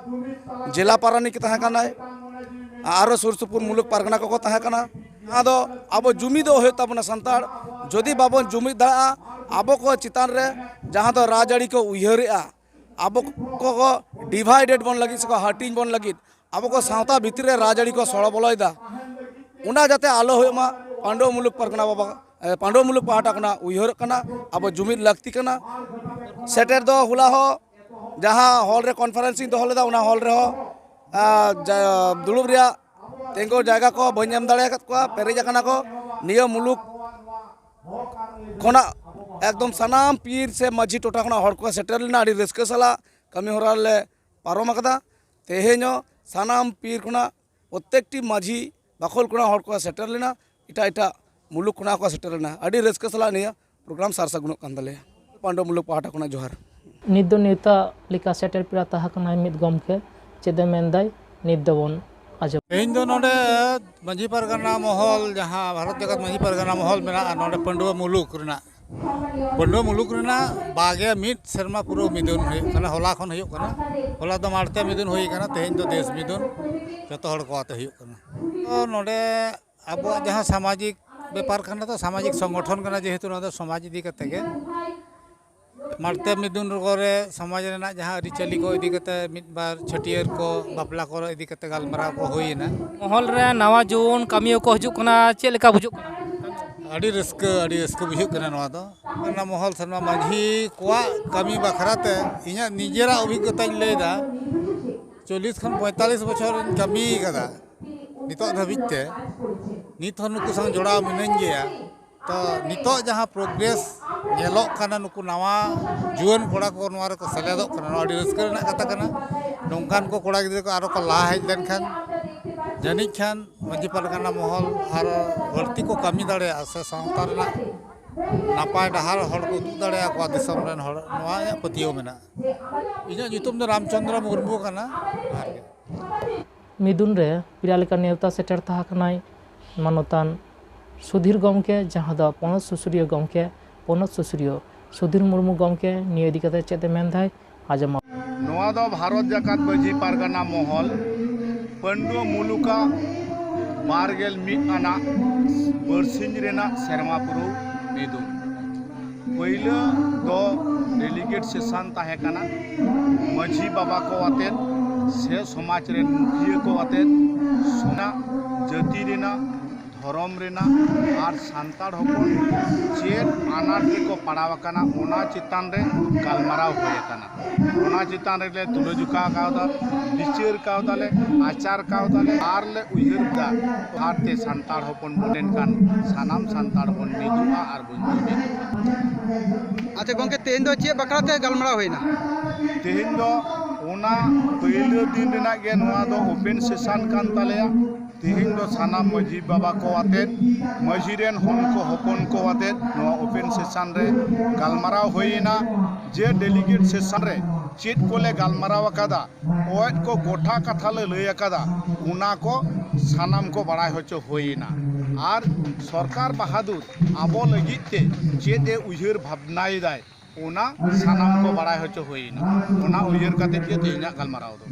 ᱡᱮᱞᱟ ᱯᱟᱨᱟᱱᱤᱠ ᱮ ᱛᱟᱦᱮᱸ ᱠᱟᱱᱟᱭ, ᱟᱨᱚ ᱥᱩᱨ ᱥᱩᱯᱩᱨ ᱢᱩᱞᱩᱠ ᱯᱟᱨᱜᱟᱱᱟ ᱠᱚᱠᱚ ᱛᱟᱦᱮᱸ ᱠᱟᱱᱟ᱾ ᱟᱫᱚ ᱟᱵᱚ ᱡᱩᱢᱤᱫᱚᱜ ᱦᱩᱭᱩᱜ ᱛᱟᱵᱚᱱᱟ ᱥᱟᱱᱛᱟᱲ᱾ ᱡᱩᱫᱤ ᱵᱟᱵᱚᱱ ᱡᱩᱢᱤᱫ ᱫᱟᱲᱮᱭᱟᱜᱼᱟ, ᱟᱵᱚ ᱠᱚ ᱪᱮᱛᱟᱱ ᱨᱮ ᱡᱟᱦᱟᱸ ᱫᱚ ᱨᱟᱡᱽᱟᱹᱨᱤ ᱠᱚ ᱩᱭᱦᱟᱹᱨᱮᱜᱼᱟ, ᱟᱵᱚ ᱠᱚ ᱰᱤᱵᱷᱟᱭᱰᱮᱰ ᱵᱚᱱ ᱞᱟᱹᱜᱤᱫ ᱥᱮᱠᱚ ᱦᱟᱹᱴᱤᱧ ᱵᱚᱱ ᱞᱟᱹᱜᱤᱫ, ᱟᱵᱚ ᱠᱚ ᱥᱟᱶᱛᱟ ᱵᱷᱤᱛᱨᱤ ᱨᱮ ᱨᱟᱡᱽᱟᱹᱨᱤ ᱠᱚ ᱥᱚᱲᱚ ᱵᱚᱞᱚᱭᱮᱫᱟ, ᱚᱱᱟ ᱡᱟᱛᱮ ᱟᱞᱚ ᱦᱩᱭᱩᱜ ᱢᱟ, ᱯᱟᱹᱰᱩᱣᱟᱹ ᱢᱩᱞᱩᱠ ᱯᱟᱨᱜᱟᱱᱟ ᱵᱟᱵᱟ, ᱮ, ᱯᱟᱹᱰᱩᱣᱟᱹ ᱢᱩᱞᱩᱠ ᱯᱟᱦᱴᱟ ᱠᱷᱚᱱᱟᱜ ᱩᱭᱦᱟᱹᱨᱚᱜ ᱠᱟᱱᱟ᱾ ᱟᱵᱚ ᱡᱩᱢᱤᱫ ᱞᱟᱹᱠᱛᱤ ᱠᱟᱱᱟ᱾ ᱥᱮᱴᱮᱨ ᱫᱚ ᱦᱚᱞᱟ ᱦᱚᱸ ᱡᱟᱦᱟᱸ ᱦᱚᱞ ᱨᱮ ᱠᱚᱱᱯᱷᱟᱨᱮᱱᱥ ᱤᱧ ᱫᱚᱦᱚ ᱞᱮᱫᱟ, ᱚᱱᱟ ᱦᱚᱞ ᱨᱮᱦᱚᱸ, ᱟ, ᱡᱟ-, ᱫᱩᱲᱩᱵ ᱨᱮᱭᱟᱜ ᱛᱤᱸᱜᱩ ᱡᱟᱭᱜᱟ ᱠᱚ ᱵᱟᱹᱧ ᱮᱢ ᱫᱟᱲᱮ ᱟᱠᱟᱫ ᱠᱚᱣᱟ, ᱯᱮᱨᱮᱡ ᱟᱠᱟᱱᱟ ᱠᱚ᱾ ᱱᱤᱭᱟᱹ ᱢᱩᱞᱩᱠ ᱠᱷᱚᱱᱟᱜ ᱮᱠᱫᱚᱢ ᱥᱟᱱᱟᱢ ᱯᱤᱨ ᱥᱮ ᱢᱟᱹᱡᱷᱤ ᱴᱚᱴᱷᱟ ᱠᱷᱚᱱᱟᱜ ᱦᱚᱲ ᱠᱚ ᱥᱮᱴᱮᱨ ᱞᱮᱱᱟ᱾ ᱟᱹᱰᱤ ᱨᱟᱹᱥᱠᱟᱹ ᱥᱟᱞᱟᱜ ᱠᱟᱹᱢᱤ ᱦᱚᱨᱟ ᱞᱮ ᱯᱟᱨᱚᱢ ᱟᱠᱟᱫᱟ᱾ ᱛᱮᱦᱮᱧ ᱦᱚᱸ ᱥᱟᱱᱟᱢ ᱯᱤᱨ ᱠᱷᱚᱱᱟᱜ ᱯᱨᱚᱛᱮᱠᱴᱤ ᱢᱟᱹᱡᱷᱤ ᱵᱟᱠᱷᱳᱞ ᱠᱷᱚᱱᱟᱜ ᱦᱚᱲ ᱠᱚ ᱥᱮᱴᱮᱨ ᱞᱮᱱᱟ, ᱮᱴᱟᱜ ᱮᱴᱟᱜ ᱢᱩᱞᱩᱠ ᱠᱷᱚᱱᱟᱜ ᱠᱚ ᱥᱮᱴᱮᱨ ᱞᱮᱱᱟ᱾ ᱟᱹᱰᱤ ᱨᱟᱹᱥᱠᱟᱹ ᱥᱟᱞᱟᱜ ᱱᱤᱭᱟᱹ ᱯᱨᱳᱜᱨᱟᱢ ᱥᱟᱨ ᱥᱟᱹᱜᱩᱱᱚᱜ ᱠᱟᱱ ᱛᱟᱞᱮᱭᱟ᱾ ᱯᱟᱹᱰᱩᱣᱟᱹ ᱢᱩᱞᱩᱠ ᱯᱟᱦᱴᱟ ᱠᱷᱚᱱᱟᱜ ᱡᱚᱦᱟᱨ᱾ ᱱᱤᱛ ᱫᱚ ᱱᱮᱣᱛᱟ ᱞᱮᱠᱟ ᱥᱮᱴᱮᱨ ᱯᱮᱲᱟ ᱛᱟᱦᱮᱸ ᱠᱟᱱᱟᱭ ᱢᱤᱫ ᱜᱚᱢᱠᱮ, ᱪᱮᱫ ᱮ ᱢᱮᱱᱫᱟᱭ ᱱᱤᱛ ᱫᱚᱵᱚᱱ ᱟᱸᱡᱚᱢ᱾ ᱛᱮᱦᱮᱧ ᱫᱚ ᱱᱚᱰᱮ ᱢᱟᱹᱡᱷᱤ ᱯᱟᱨᱜᱟᱱᱟ ᱢᱚᱦᱚᱞ, ᱡᱟᱦᱟᱸ ᱵᱷᱟᱨᱚᱛ ᱡᱟᱠᱟᱛ ᱢᱟᱹᱡᱷᱤ ᱯᱟᱨᱜᱟᱱᱟ ᱢᱚᱦᱚᱞ ᱢᱮᱱᱟᱜᱼᱟ, ᱱᱚᱰᱮ ᱯᱟᱹᱰᱩᱣᱟᱹ ᱢᱩᱞᱩᱠ ᱨᱮᱱᱟᱜ, ᱯᱟᱹᱰᱩᱣᱟᱹ ᱢᱩᱞᱩᱠ ᱨᱮᱱᱟᱜ ᱵᱟᱜᱮ ᱢᱤᱫ ᱥᱮᱨᱢᱟ ᱯᱩᱨᱟᱹᱣ ᱢᱤᱫᱩᱱ ᱦᱩᱭᱩᱜ ᱠᱟᱱᱟ᱾ ᱦᱚᱞᱟ ᱠᱷᱚᱱ ᱦᱩᱭᱩᱜ ᱠᱟᱱᱟ᱾ ᱦᱚᱞᱟ ᱫᱚ ᱢᱟᱲᱛᱮ ᱢᱤᱫᱩᱱ ᱦᱩᱭ ᱠᱟᱱᱟ, ᱛᱮᱦᱮᱧ ᱫᱚ ᱫᱮᱥ ᱢᱤᱫᱩᱱ᱾ ᱡᱚᱛᱚ ᱦᱚᱲ ᱠᱚ ᱟᱛᱮ ᱦᱩᱭᱩᱜ ᱠᱟᱱᱟ᱾ ᱛᱚ ᱱᱚᱰᱮ ᱟᱵᱚᱣᱟᱜ ᱡᱟᱦᱟᱸ ᱥᱟᱢᱟᱡᱤᱠ ᱵᱮᱯᱟᱨ ᱠᱟᱱᱟ, ᱛᱚ ᱥᱟᱢᱟᱡᱤᱠ ᱥᱚᱝᱜᱚᱴᱷᱚᱱ ᱠᱟᱱᱟ, ᱡᱮᱦᱮᱛᱩ ᱱᱚᱣᱟ ᱫᱚ ᱥᱚᱢᱟᱡᱽ ᱤᱫᱤ ᱠᱟᱛᱮ ᱜᱮ᱾ ᱢᱟᱲᱛᱮ ᱢᱤᱫᱩᱱ ᱠᱚᱨᱮ ᱥᱚᱢᱟᱡᱽ ᱨᱮᱱᱟᱜ ᱡᱟᱦᱟᱸ ᱟᱹᱨᱤᱪᱟᱹᱞᱤ ᱠᱚ ᱤᱫᱤ ᱠᱟᱛᱮ, ᱢᱤᱫ ᱵᱟᱨ ᱪᱷᱟᱹᱴᱭᱟᱹᱨ ᱠᱚ, ᱵᱟᱯᱞᱟ ᱠᱚᱨᱮ ᱤᱫᱤ ᱠᱟᱛᱮ ᱜᱟᱞᱢᱟᱨᱟᱣ ᱠᱚ ᱦᱩᱭᱮᱱᱟ᱾ ᱢᱚᱦᱚᱞ ᱨᱮ ᱱᱟᱣᱟ ᱡᱩᱣᱟᱹᱱ ᱠᱟᱹᱢᱤᱭᱟᱹ ᱠᱚ ᱦᱤᱡᱩᱜ ᱠᱟᱱᱟ, ᱪᱮᱫ ᱞᱮᱠᱟ ᱵᱩᱡᱩᱜ ᱠᱟᱱᱟ? ᱟᱹᱰᱤ ᱨᱟᱹᱥᱠᱟᱹ, ᱟᱹᱰᱤ ᱨᱟᱹᱥᱠᱟᱹ ᱵᱩᱡᱷᱟᱹᱜ ᱠᱟᱱᱟ ᱱᱚᱣᱟ ᱫᱚ᱾ ᱚᱱᱟ ᱢᱚᱦᱚᱞ ᱥᱮᱨᱢᱟ ᱢᱟᱹᱡᱷᱤ ᱠᱚᱣᱟᱜ ᱠᱟᱹᱢᱤ ᱵᱟᱠᱷᱨᱟ ᱛᱮ ᱤᱧᱟᱹᱜ ᱱᱤᱡᱮᱨᱟᱜ ᱚᱵᱷᱤᱜᱽᱜᱚᱛᱟᱧ ᱞᱟᱹᱭᱫᱟ᱾ ᱪᱚᱞᱞᱤᱥ ᱠᱷᱚᱱ ᱯᱚᱸᱭᱛᱟᱞᱞᱤᱥ ᱵᱚᱪᱷᱚᱨ ᱤᱧ ᱠᱟᱹᱢᱤ ᱠᱟᱫᱟ ᱱᱤᱛᱚᱜ ᱫᱷᱟᱹᱵᱤᱡ ᱛᱮ, ᱱᱤᱛ ᱦᱚᱸ ᱱᱩᱠᱩ ᱥᱟᱶ ᱡᱚᱲᱟᱣ ᱢᱤᱱᱟᱹᱧ ᱜᱮᱭᱟ᱾ ᱛᱚ ᱱᱤᱛᱚᱜ ᱡᱟᱦᱟᱸ ᱯᱨᱳᱜᱨᱮᱥ ᱧᱮᱞᱚᱜ ᱠᱟᱱᱟ, ᱱᱩᱠᱩ ᱱᱟᱣᱟ ᱡᱩᱣᱟᱹᱱ ᱠᱚᱲᱟ ᱠᱚ ᱱᱚᱣᱟ ᱨᱮᱠᱚ ᱥᱮᱞᱮᱫᱚᱜ ᱠᱟᱱᱟ᱾ ᱱᱚᱣᱟ ᱟᱹᱰᱤ ᱨᱟᱹᱥᱠᱟᱹ ᱨᱮᱱᱟᱜ ᱠᱟᱛᱷᱟ ᱠᱟᱱᱟ᱾ ᱱᱚᱝᱠᱟᱱ ᱠᱚ ᱠᱚᱲᱟ ᱜᱤᱫᱽᱨᱟᱹ ᱠᱚ ᱟᱨᱚ ᱠᱚ ᱞᱟᱦᱟ ᱦᱮᱡ ᱞᱮᱱᱠᱷᱟᱱ, ᱡᱟᱹᱱᱤᱡ ᱠᱷᱟᱱ ᱢᱟᱹᱡᱷᱤ ᱯᱟᱨᱜᱟᱱᱟ ᱢᱚᱦᱚᱞ ᱟᱨᱚ ᱵᱟᱹᱲᱛᱤ ᱠᱚ ᱠᱟᱹᱢᱤ ᱫᱟᱲᱮᱭᱟᱜᱼᱟ ᱥᱮ ᱥᱟᱶᱛᱟ ᱨᱮᱱᱟᱜ ᱱᱟᱯᱟᱭ ᱰᱟᱦᱟᱨ ᱦᱚᱲ ᱠᱚ ᱩᱫᱩᱜ ᱫᱟᱲᱮᱭᱟᱠᱚᱣᱟ ᱫᱤᱥᱚᱢ ᱨᱮᱱ ᱦᱚᱲ, ᱱᱚᱣᱟ ᱤᱧᱟᱹᱜ ᱯᱟᱹᱛᱭᱟᱹᱣ ᱢᱮᱱᱟᱜᱼᱟ᱾ ᱤᱧᱟᱹᱜ ᱧᱩᱛᱩᱢ ᱫᱚ ᱨᱟᱢᱪᱚᱸᱫᱽᱨᱚ ᱢᱩᱨᱢᱩ ᱠᱟᱱᱟ᱾ ᱡᱚᱦᱟᱨ ᱜᱮ᱾ ᱢᱤᱫᱩᱱ ᱨᱮ ᱯᱮᱲᱟ ᱞᱮᱠᱟ ᱱᱮᱣᱛᱟ ᱥᱮᱴᱮᱨ ᱛᱟᱦᱮᱸ ᱠᱟᱱᱟᱭ ᱢᱟᱱᱚᱛᱟᱱ ᱥᱩᱫᱷᱤᱨ ᱜᱚᱢᱠᱮ, ᱡᱟᱦᱟᱸ ᱫᱚ ᱯᱚᱱᱚᱛ ᱥᱩᱥᱩᱨᱤᱭᱟᱹ ᱜᱚᱢᱠᱮ, ᱯᱚᱱᱚᱛ ᱥᱩᱥᱩᱨᱤᱭᱟᱹ ᱥᱩᱫᱷᱤᱨ ᱢᱩᱨᱢᱩ ᱜᱚᱢᱠᱮ ᱱᱤᱭᱟᱹ ᱤᱫᱤ ᱠᱟᱛᱮ ᱪᱮᱫ ᱮ ᱢᱮᱱᱫᱟᱭ, ᱟᱸᱡᱚᱢ ᱢᱟ᱾ ᱱᱚᱣᱟ ᱫᱚ ᱵᱷᱟᱨᱚᱛ ᱡᱟᱠᱟᱛ ᱢᱟᱹᱡᱷᱤ ᱯᱟᱨᱜᱟᱱᱟ ᱢᱚᱦᱚᱞ ᱯᱟᱹᱱᱰᱩᱣᱟᱹ ᱢᱩᱞᱩᱠᱟᱜ ᱵᱟᱨ ᱜᱮᱞ ᱢᱤᱫ ᱟᱱᱟᱜ ᱵᱟᱹᱨᱥᱤᱧ ᱨᱮᱱᱟᱜ ᱥᱮᱨᱢᱟ ᱯᱩᱨᱟᱹᱣ ᱢᱤᱫᱩᱱ᱾ ᱯᱟᱹᱭᱞᱟᱹ ᱫᱚ ᱰᱮᱞᱤᱜᱮᱴ ᱥᱮᱥᱚᱱ ᱛᱟᱦᱮᱸ ᱠᱟᱱᱟ᱾ ᱢᱟᱹᱡᱷᱤ ᱵᱟᱵᱟ ᱠᱚ ᱟᱛᱮᱫ ᱥᱮ ᱥᱚᱢᱟᱡᱽ ᱨᱮᱱ ᱢᱩᱠᱷᱤᱭᱟᱹ ᱠᱚ ᱟᱛᱮᱫ ᱥᱚᱱᱟ ᱡᱟᱹᱛᱤ ᱨᱮᱱᱟᱜ, ᱫᱷᱚᱨᱚᱢ ᱨᱮᱱᱟᱜ ᱟᱨ ᱥᱟᱱᱛᱟᱲ ᱦᱚᱯᱚᱱ ᱪᱮᱫ ᱟᱱᱟᱴ ᱨᱮᱠᱚ ᱯᱟᱲᱟᱣ ᱟᱠᱟᱱᱟ, ᱚᱱᱟ ᱪᱮᱛᱟᱱ ᱨᱮ ᱜᱟᱞᱢᱟᱨᱟᱣ ᱦᱩᱭ ᱟᱠᱟᱱᱟ᱾ ᱚᱱᱟ ᱪᱮᱛᱟᱱ ᱨᱮᱞᱮ ᱛᱩᱞᱟᱹᱡᱚᱠᱷᱟ ᱠᱟᱣᱫᱟ, ᱵᱤᱪᱟᱹᱨ ᱠᱟᱣᱫᱟᱞᱮ, ᱟᱪᱟᱨ ᱠᱟᱣᱫᱟᱞᱮ ᱟᱨ ᱞᱮ ᱩᱭᱦᱟᱹᱨ ᱫᱟ ᱟᱨᱛᱮ ᱥᱟᱱᱛᱟᱲ ᱦᱚᱯᱚᱱ ᱵᱚᱱ ᱮᱱᱠᱷᱟᱱ ᱥᱟᱱᱟᱢ ᱥᱟᱱᱛᱟᱲ ᱵᱚᱱ ᱢᱤᱫᱚᱜᱼᱟ ᱟᱨ ᱵᱚᱱ ᱡᱩᱢᱤᱫᱚᱜᱼᱟ᱾ ᱟᱪᱪᱷᱟ ᱜᱚᱝᱠᱮ, ᱛᱮᱦᱮᱧ ᱫᱚ ᱪᱮᱫ ᱵᱟᱠᱷᱨᱟ ᱛᱮ ᱜᱟᱞᱢᱟᱨᱟᱣ ᱦᱩᱭᱱᱟ? ᱛᱮᱦᱮᱧ ᱫᱚ ᱚᱱᱟ ᱯᱟᱹᱭᱞᱟᱹ ᱫᱤᱱ ᱨᱮᱱᱟᱜ ᱜᱮ ᱱᱚᱣᱟ ᱫᱚ ᱳᱯᱮᱱ ᱥᱮᱥᱚᱱ ᱠᱟᱱ ᱛᱟᱞᱮᱭᱟ᱾ ᱛᱮᱦᱮᱧ ᱫᱚ ᱥᱟᱱᱟᱢ ᱢᱟᱹᱡᱷᱤ ᱵᱟᱵᱟ ᱠᱚ ᱟᱛᱮᱫ, ᱢᱟᱹᱡᱷᱤ ᱨᱮᱱ ᱦᱚᱱ ᱠᱚ ᱦᱚᱯᱚᱱ ᱠᱚ ᱟᱛᱮᱫ ᱱᱚᱣᱟ ᱳᱯᱮᱱ ᱥᱮᱥᱚᱱ ᱨᱮ ᱜᱟᱞᱢᱟᱨᱟᱣ ᱦᱩᱭᱮᱱᱟ᱾ ᱡᱮ ᱰᱮᱞᱤᱜᱮᱴ ᱥᱮᱥᱚᱱ ᱨᱮ ᱪᱮᱫ ᱠᱚᱞᱮ ᱜᱟᱞᱢᱟᱨᱟᱣ ᱟᱠᱟᱫᱟ, ᱚᱠᱚᱭ ᱠᱚ ᱜᱚᱴᱟ ᱠᱟᱛᱷᱟ ᱞᱮ ᱞᱟᱹᱭ ᱟᱠᱟᱫᱟ, ᱚᱱᱟ ᱠᱚ ᱥᱟᱱᱟᱢ ᱠᱚ ᱵᱟᱲᱟᱭ ᱦᱚᱪᱚ ᱦᱩᱭᱮᱱᱟ᱾ ᱟᱨ ᱥᱚᱨᱠᱟᱨ ᱵᱟᱦᱟᱫᱩᱨ ᱟᱵᱚ ᱞᱟᱹᱜᱤᱫ ᱛᱮ ᱪᱮᱫ ᱮ ᱩᱭᱦᱟᱹᱨ ᱵᱷᱟᱵᱽᱱᱟᱭᱮᱫᱟᱭ, ᱚᱱᱟ ᱥᱟᱱᱟᱢ ᱠᱚ ᱵᱟᱲᱟᱭ ᱦᱚᱪᱚ ᱦᱩᱭᱮᱱᱟ᱾ ᱚᱱᱟ ᱩᱭᱦᱟᱹᱨ ᱠᱟᱛᱮ ᱜᱮ ᱛᱮᱦᱮᱧᱟᱜ ᱜᱟᱞᱢᱟᱨᱟᱣ ᱫᱚ᱾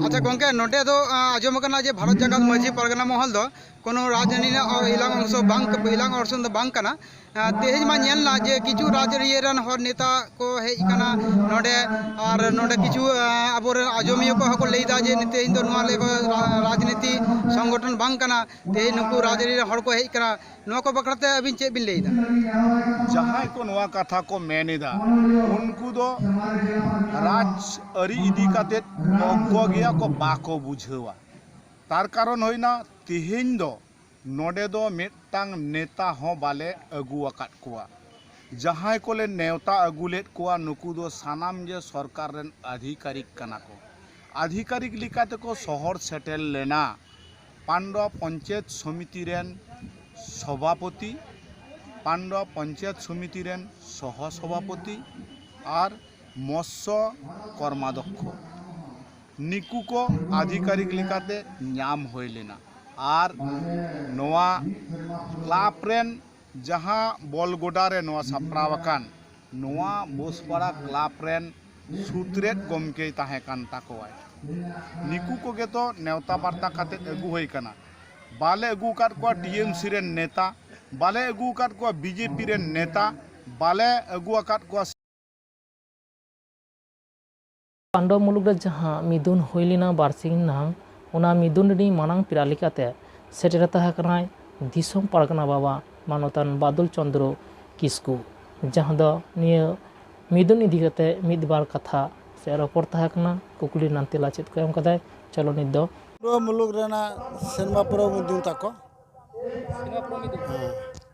ᱟᱪᱪᱷᱟ ᱜᱚᱝᱠᱮ, ᱱᱚᱰᱮ ᱫᱚ ᱟᱸ, ᱟᱸᱡᱚᱢ ᱟᱠᱟᱱᱟ ᱡᱮ ᱵᱷᱟᱨᱚᱛ ᱡᱟᱠᱟᱛ ᱢᱟᱹᱡᱷᱤ ᱯᱟᱨᱜᱟᱱᱟ ᱢᱚᱦᱚᱞ ᱫᱚ ᱠᱳᱱᱳ ᱨᱟᱡᱽᱟᱹᱨᱤ ᱨᱮᱱᱟᱜ ᱮᱞᱟᱝ ᱚᱝᱥᱚ ᱵᱟᱝ, ᱮᱞᱟᱝ ᱚᱨᱥᱚᱝ ᱫᱚ ᱵᱟᱝ ᱠᱟᱱᱟ᱾ ᱟᱸ, ᱛᱮᱦᱮᱧ ᱢᱟ ᱧᱮᱞ ᱮᱱᱟ ᱡᱮ ᱠᱤᱪᱷᱩ ᱨᱟᱡᱽᱟᱹᱨᱤ ᱨᱮᱱ ᱦᱚᱲ ᱱᱮᱛᱟ ᱠᱚ ᱦᱮᱡ ᱟᱠᱟᱱᱟ ᱱᱚᱰᱮ, ᱟᱨ ᱱᱚᱰᱮ ᱠᱤᱪᱷᱩ ᱟᱸ, ᱟᱵᱚᱨᱮᱱ ᱟᱸᱡᱚᱢᱤᱭᱟᱹ ᱠᱚᱦᱚᱸ ᱠᱚ ᱞᱟᱹᱭ ᱮᱫᱟ ᱡᱮ ᱛᱮᱦᱮᱧ ᱫᱚ ᱱᱚᱣᱟ ᱞᱮᱠᱟ ᱨᱟ-, ᱨᱟᱡᱽᱱᱤᱛᱤ ᱥᱚᱝᱜᱚᱴᱷᱚᱱ ᱵᱟᱝ ᱠᱟᱱᱟ᱾ ᱛᱮᱦᱮᱧ ᱱᱩᱠᱩ ᱨᱟᱡᱽᱟᱹᱨᱤ ᱨᱮᱱ ᱦᱚᱲ ᱠᱚ ᱦᱮᱡ ᱟᱠᱟᱱᱟ, ᱱᱚᱣᱟ ᱠᱚ ᱵᱟᱠᱷᱨᱟ ᱛᱮ ᱟᱹᱵᱤᱱ ᱪᱮᱫ ᱵᱤᱱ ᱞᱟᱹᱭ ᱮᱫᱟ? ᱡᱟᱦᱟᱸᱭ ᱠᱚ ᱱᱚᱣᱟ ᱠᱟᱛᱷᱟ ᱠᱚ ᱢᱮᱱ ᱮᱫᱟ, ᱩᱱᱠᱩ ᱫᱚ ᱨᱟᱡᱽ ᱟᱹᱨᱤ ᱤᱫᱤ ᱠᱟᱛᱮ ᱚᱜᱽᱜᱚ ᱜᱮᱭᱟ ᱠᱚ, ᱵᱟᱠᱚ ᱵᱩᱡᱷᱟᱹᱣᱟ᱾ ᱛᱟᱨ ᱠᱟᱨᱚᱱ ᱦᱩᱭᱱᱟ, ᱛᱮᱦᱮᱧ ᱫᱚ ᱱᱚᱰᱮ ᱫᱚ ᱢᱤᱫᱴᱟᱝ ᱱᱮᱛᱟ ᱦᱚᱸ ᱵᱟᱞᱮ ᱟᱹᱜᱩ ᱟᱠᱟᱫ ᱠᱚᱣᱟ᱾ ᱡᱟᱦᱟᱸᱭ ᱠᱚᱞᱮ ᱱᱮᱣᱛᱟ ᱟᱹᱜᱩ ᱞᱮᱫ ᱠᱚᱣᱟ, ᱱᱩᱠᱩ ᱫᱚ ᱥᱟᱱᱟᱢ ᱜᱮ ᱥᱚᱨᱠᱟᱨ ᱨᱮᱱ ᱟᱫᱷᱤᱠᱟᱨᱤᱠ ᱠᱟᱱᱟ ᱠᱚ᱾ ᱟᱫᱷᱤᱠᱟᱨᱤᱠ ᱞᱮᱠᱟ ᱛᱮᱠᱚ ᱥᱚᱦᱚᱨ ᱥᱮᱴᱮᱨ ᱞᱮᱱᱟ᱾ ᱯᱟᱱᱰᱚ ᱯᱚᱧᱪᱟᱭᱮᱛ ᱥᱚᱢᱤᱛᱤ ᱨᱮᱱ ᱥᱚᱵᱷᱟᱯᱚᱛᱤ, ᱯᱟᱱᱰᱚ ᱯᱚᱧᱪᱟᱭᱮᱛ ᱥᱚᱢᱤᱛᱤ ᱨᱮᱱ ᱥᱚᱦᱚ ᱥᱚᱵᱷᱟᱯᱚᱛᱤ ᱟᱨ ᱢᱚᱛᱥᱚ ᱠᱚᱨᱢᱟᱫᱷᱚᱠᱠᱷᱚ, ᱱᱤᱠᱩ ᱠᱚ ᱟᱫᱷᱤᱠᱟᱨᱤᱠ ᱞᱮᱠᱟᱛᱮ ᱧᱟᱢ ᱦᱩᱭ ᱞᱮᱱᱟ᱾ ᱟᱨ ᱱᱚᱣᱟ ᱠᱞᱟᱵᱽ ᱨᱮᱱ ᱡᱟᱦᱟᱸ ᱵᱚᱞ ᱜᱚᱰᱟ ᱨᱮ ᱱᱚᱣᱟ ᱥᱟᱯᱲᱟᱣ ᱟᱠᱟᱱ, ᱱᱚᱣᱟ ᱵᱳᱥᱯᱟᱲᱟ ᱠᱞᱟᱵᱽ ᱨᱮᱱ ᱥᱩᱛᱨᱮᱫ ᱜᱚᱢᱠᱮᱭ ᱛᱟᱦᱮᱸ ᱠᱟᱱ ᱛᱟᱠᱚᱣᱟᱭ᱾ ᱱᱤᱠᱩ ᱠᱚᱜᱮ ᱛᱚ ᱱᱮᱣᱛᱟ ᱵᱟᱨᱛᱟ ᱠᱟᱛᱮ ᱟᱹᱜᱩ ᱦᱩᱭ ᱠᱟᱱᱟ᱾ ᱵᱟᱞᱮ ᱟᱹᱜᱩ ᱟᱠᱟᱫ ᱠᱚᱣᱟ ᱴᱤ ᱮᱢ ᱥᱤ ᱨᱮᱱ ᱱᱮᱛᱟ, ᱵᱟᱞᱮ ᱟᱹᱜᱩ ᱟᱠᱟᱫ ᱠᱚᱣᱟ ᱵᱤ ᱡᱮ ᱯᱤ ᱨᱮᱱ ᱱᱮᱛᱟ, ᱵᱟᱞᱮ ᱟᱹᱜᱩ ᱟᱠᱟᱫ ᱠᱚᱣᱟ᱾ ᱯᱟᱱᱰᱚ ᱢᱩᱞᱩᱠ ᱨᱮ ᱡᱟᱦᱟᱸ ᱢᱤᱫᱩᱱ ᱦᱩᱭ ᱞᱮᱱᱟ ᱵᱟᱨᱥᱤᱧ ᱱᱟᱝ, ᱚᱱᱟ ᱢᱤᱫᱩᱱ ᱨᱤᱱᱤᱡ ᱢᱟᱨᱟᱝ ᱯᱮᱲᱟ ᱞᱮᱠᱟᱛᱮ ᱥᱮᱴᱮᱨ ᱛᱟᱦᱮᱸ ᱠᱟᱱᱟᱭ ᱫᱤᱥᱚᱢ ᱯᱟᱨᱜᱟᱱᱟ ᱵᱟᱵᱟ ᱢᱟᱱᱚᱛᱟᱱ ᱵᱟᱫᱚᱞ ᱪᱚᱸᱫᱽᱨᱚ ᱠᱤᱥᱠᱩ, ᱡᱟᱦᱟᱸ ᱫᱚ ᱱᱤᱭᱟᱹ ᱢᱤᱫᱩᱱ ᱤᱫᱤ ᱠᱟᱛᱮ ᱢᱤᱫ ᱵᱟᱨ ᱠᱟᱛᱷᱟ ᱥᱮ ᱨᱚᱯᱚᱲ ᱛᱟᱦᱮᱸ ᱠᱟᱱᱟ, ᱠᱩᱠᱞᱤ ᱨᱮᱱᱟᱜ ᱛᱮᱞᱟ ᱪᱮᱫ ᱠᱚ ᱮᱢ ᱠᱟᱫᱟᱭ, ᱪᱚᱞᱚ ᱱᱤᱛ ᱫᱚ᱾ ᱯᱩᱨᱟᱹ ᱢᱩᱞᱩᱠ ᱨᱮᱱᱟᱜ ᱥᱮᱨᱢᱟ ᱯᱩᱨᱟᱹᱣ ᱢᱤᱫᱩᱱ ᱛᱟᱠᱚ᱾ ᱦᱮᱸ᱾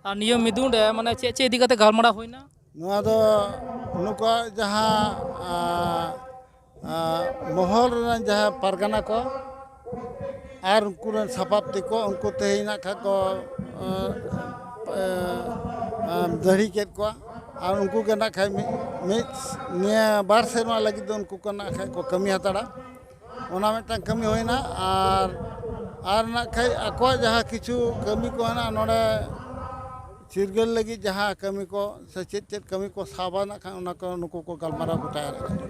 ᱟᱨ ᱱᱤᱭᱟᱹ ᱢᱤᱫᱩᱱ ᱨᱮ ᱢᱟᱱᱮ ᱪᱮᱫ ᱪᱮᱫ ᱤᱫᱤ ᱠᱟᱛᱮ ᱜᱟᱞᱢᱟᱨᱟᱣ ᱦᱩᱭᱱᱟ? ᱱᱚᱣᱟ ᱫᱚ ᱱᱩᱠᱩᱣᱟᱜ ᱡᱟᱦᱟᱸ, ᱟ, ᱟ, ᱢᱚᱦᱚᱞ ᱨᱮᱱ ᱡᱟᱦᱟᱸ ᱯᱟᱨᱜᱟᱱᱟ ᱠᱚ ᱟᱨ ᱩᱱᱠᱩ ᱨᱮᱱ ᱥᱟᱯᱟᱵ ᱛᱮᱠᱚ, ᱩᱱᱠᱩ ᱛᱮᱦᱮᱧ ᱱᱟᱜ ᱠᱷᱟᱡ ᱠᱚ, ᱟ, ᱟ, ᱟ, ᱫᱟᱹᱲᱦᱤ ᱠᱮᱫ ᱠᱚᱣᱟ᱾ ᱟᱨ ᱩᱱᱠᱩ ᱜᱮ ᱱᱟᱜ ᱠᱷᱟᱡ ᱢᱤᱫ, ᱢᱤᱫ ᱱᱤᱭᱟᱹ ᱵᱟᱨ ᱥᱮᱨᱢᱟ ᱞᱟᱹᱜᱤᱫ ᱫᱚ ᱩᱱᱠᱩ ᱠᱚ ᱱᱟᱜ ᱠᱷᱟᱡ ᱠᱚ ᱠᱟᱹᱢᱤ ᱦᱟᱛᱟᱲᱟ᱾ ᱚᱱᱟ ᱢᱤᱫᱴᱟᱝ ᱠᱟᱹᱢᱤ ᱦᱩᱭᱱᱟ᱾ ᱟᱨ, ᱟᱨ ᱱᱟᱜ ᱠᱷᱟᱡ ᱟᱠᱚᱣᱟᱜ ᱡᱟᱦᱟᱸ ᱠᱤᱪᱷᱩ ᱠᱟᱹᱢᱤ ᱠᱚ ᱦᱮᱱᱟᱜᱼᱟ ᱱᱚᱰᱮ ᱪᱤᱨᱜᱟᱹᱞ ᱞᱟᱹᱜᱤᱫ, ᱡᱟᱦᱟᱸ ᱠᱟᱹᱢᱤ ᱠᱚ ᱥᱮ ᱪᱮᱫ ᱪᱮᱫ ᱠᱟᱹᱢᱤ ᱠᱚ ᱥᱟᱵᱟ ᱱᱟᱜ ᱠᱷᱟᱱ, ᱚᱱᱟ ᱠᱚ ᱱᱩᱠᱩ ᱠᱚ ᱜᱟᱞᱢᱟᱨᱟᱣ ᱜᱚᱴᱟᱭᱟ ᱱᱟᱜ ᱠᱷᱟᱱ᱾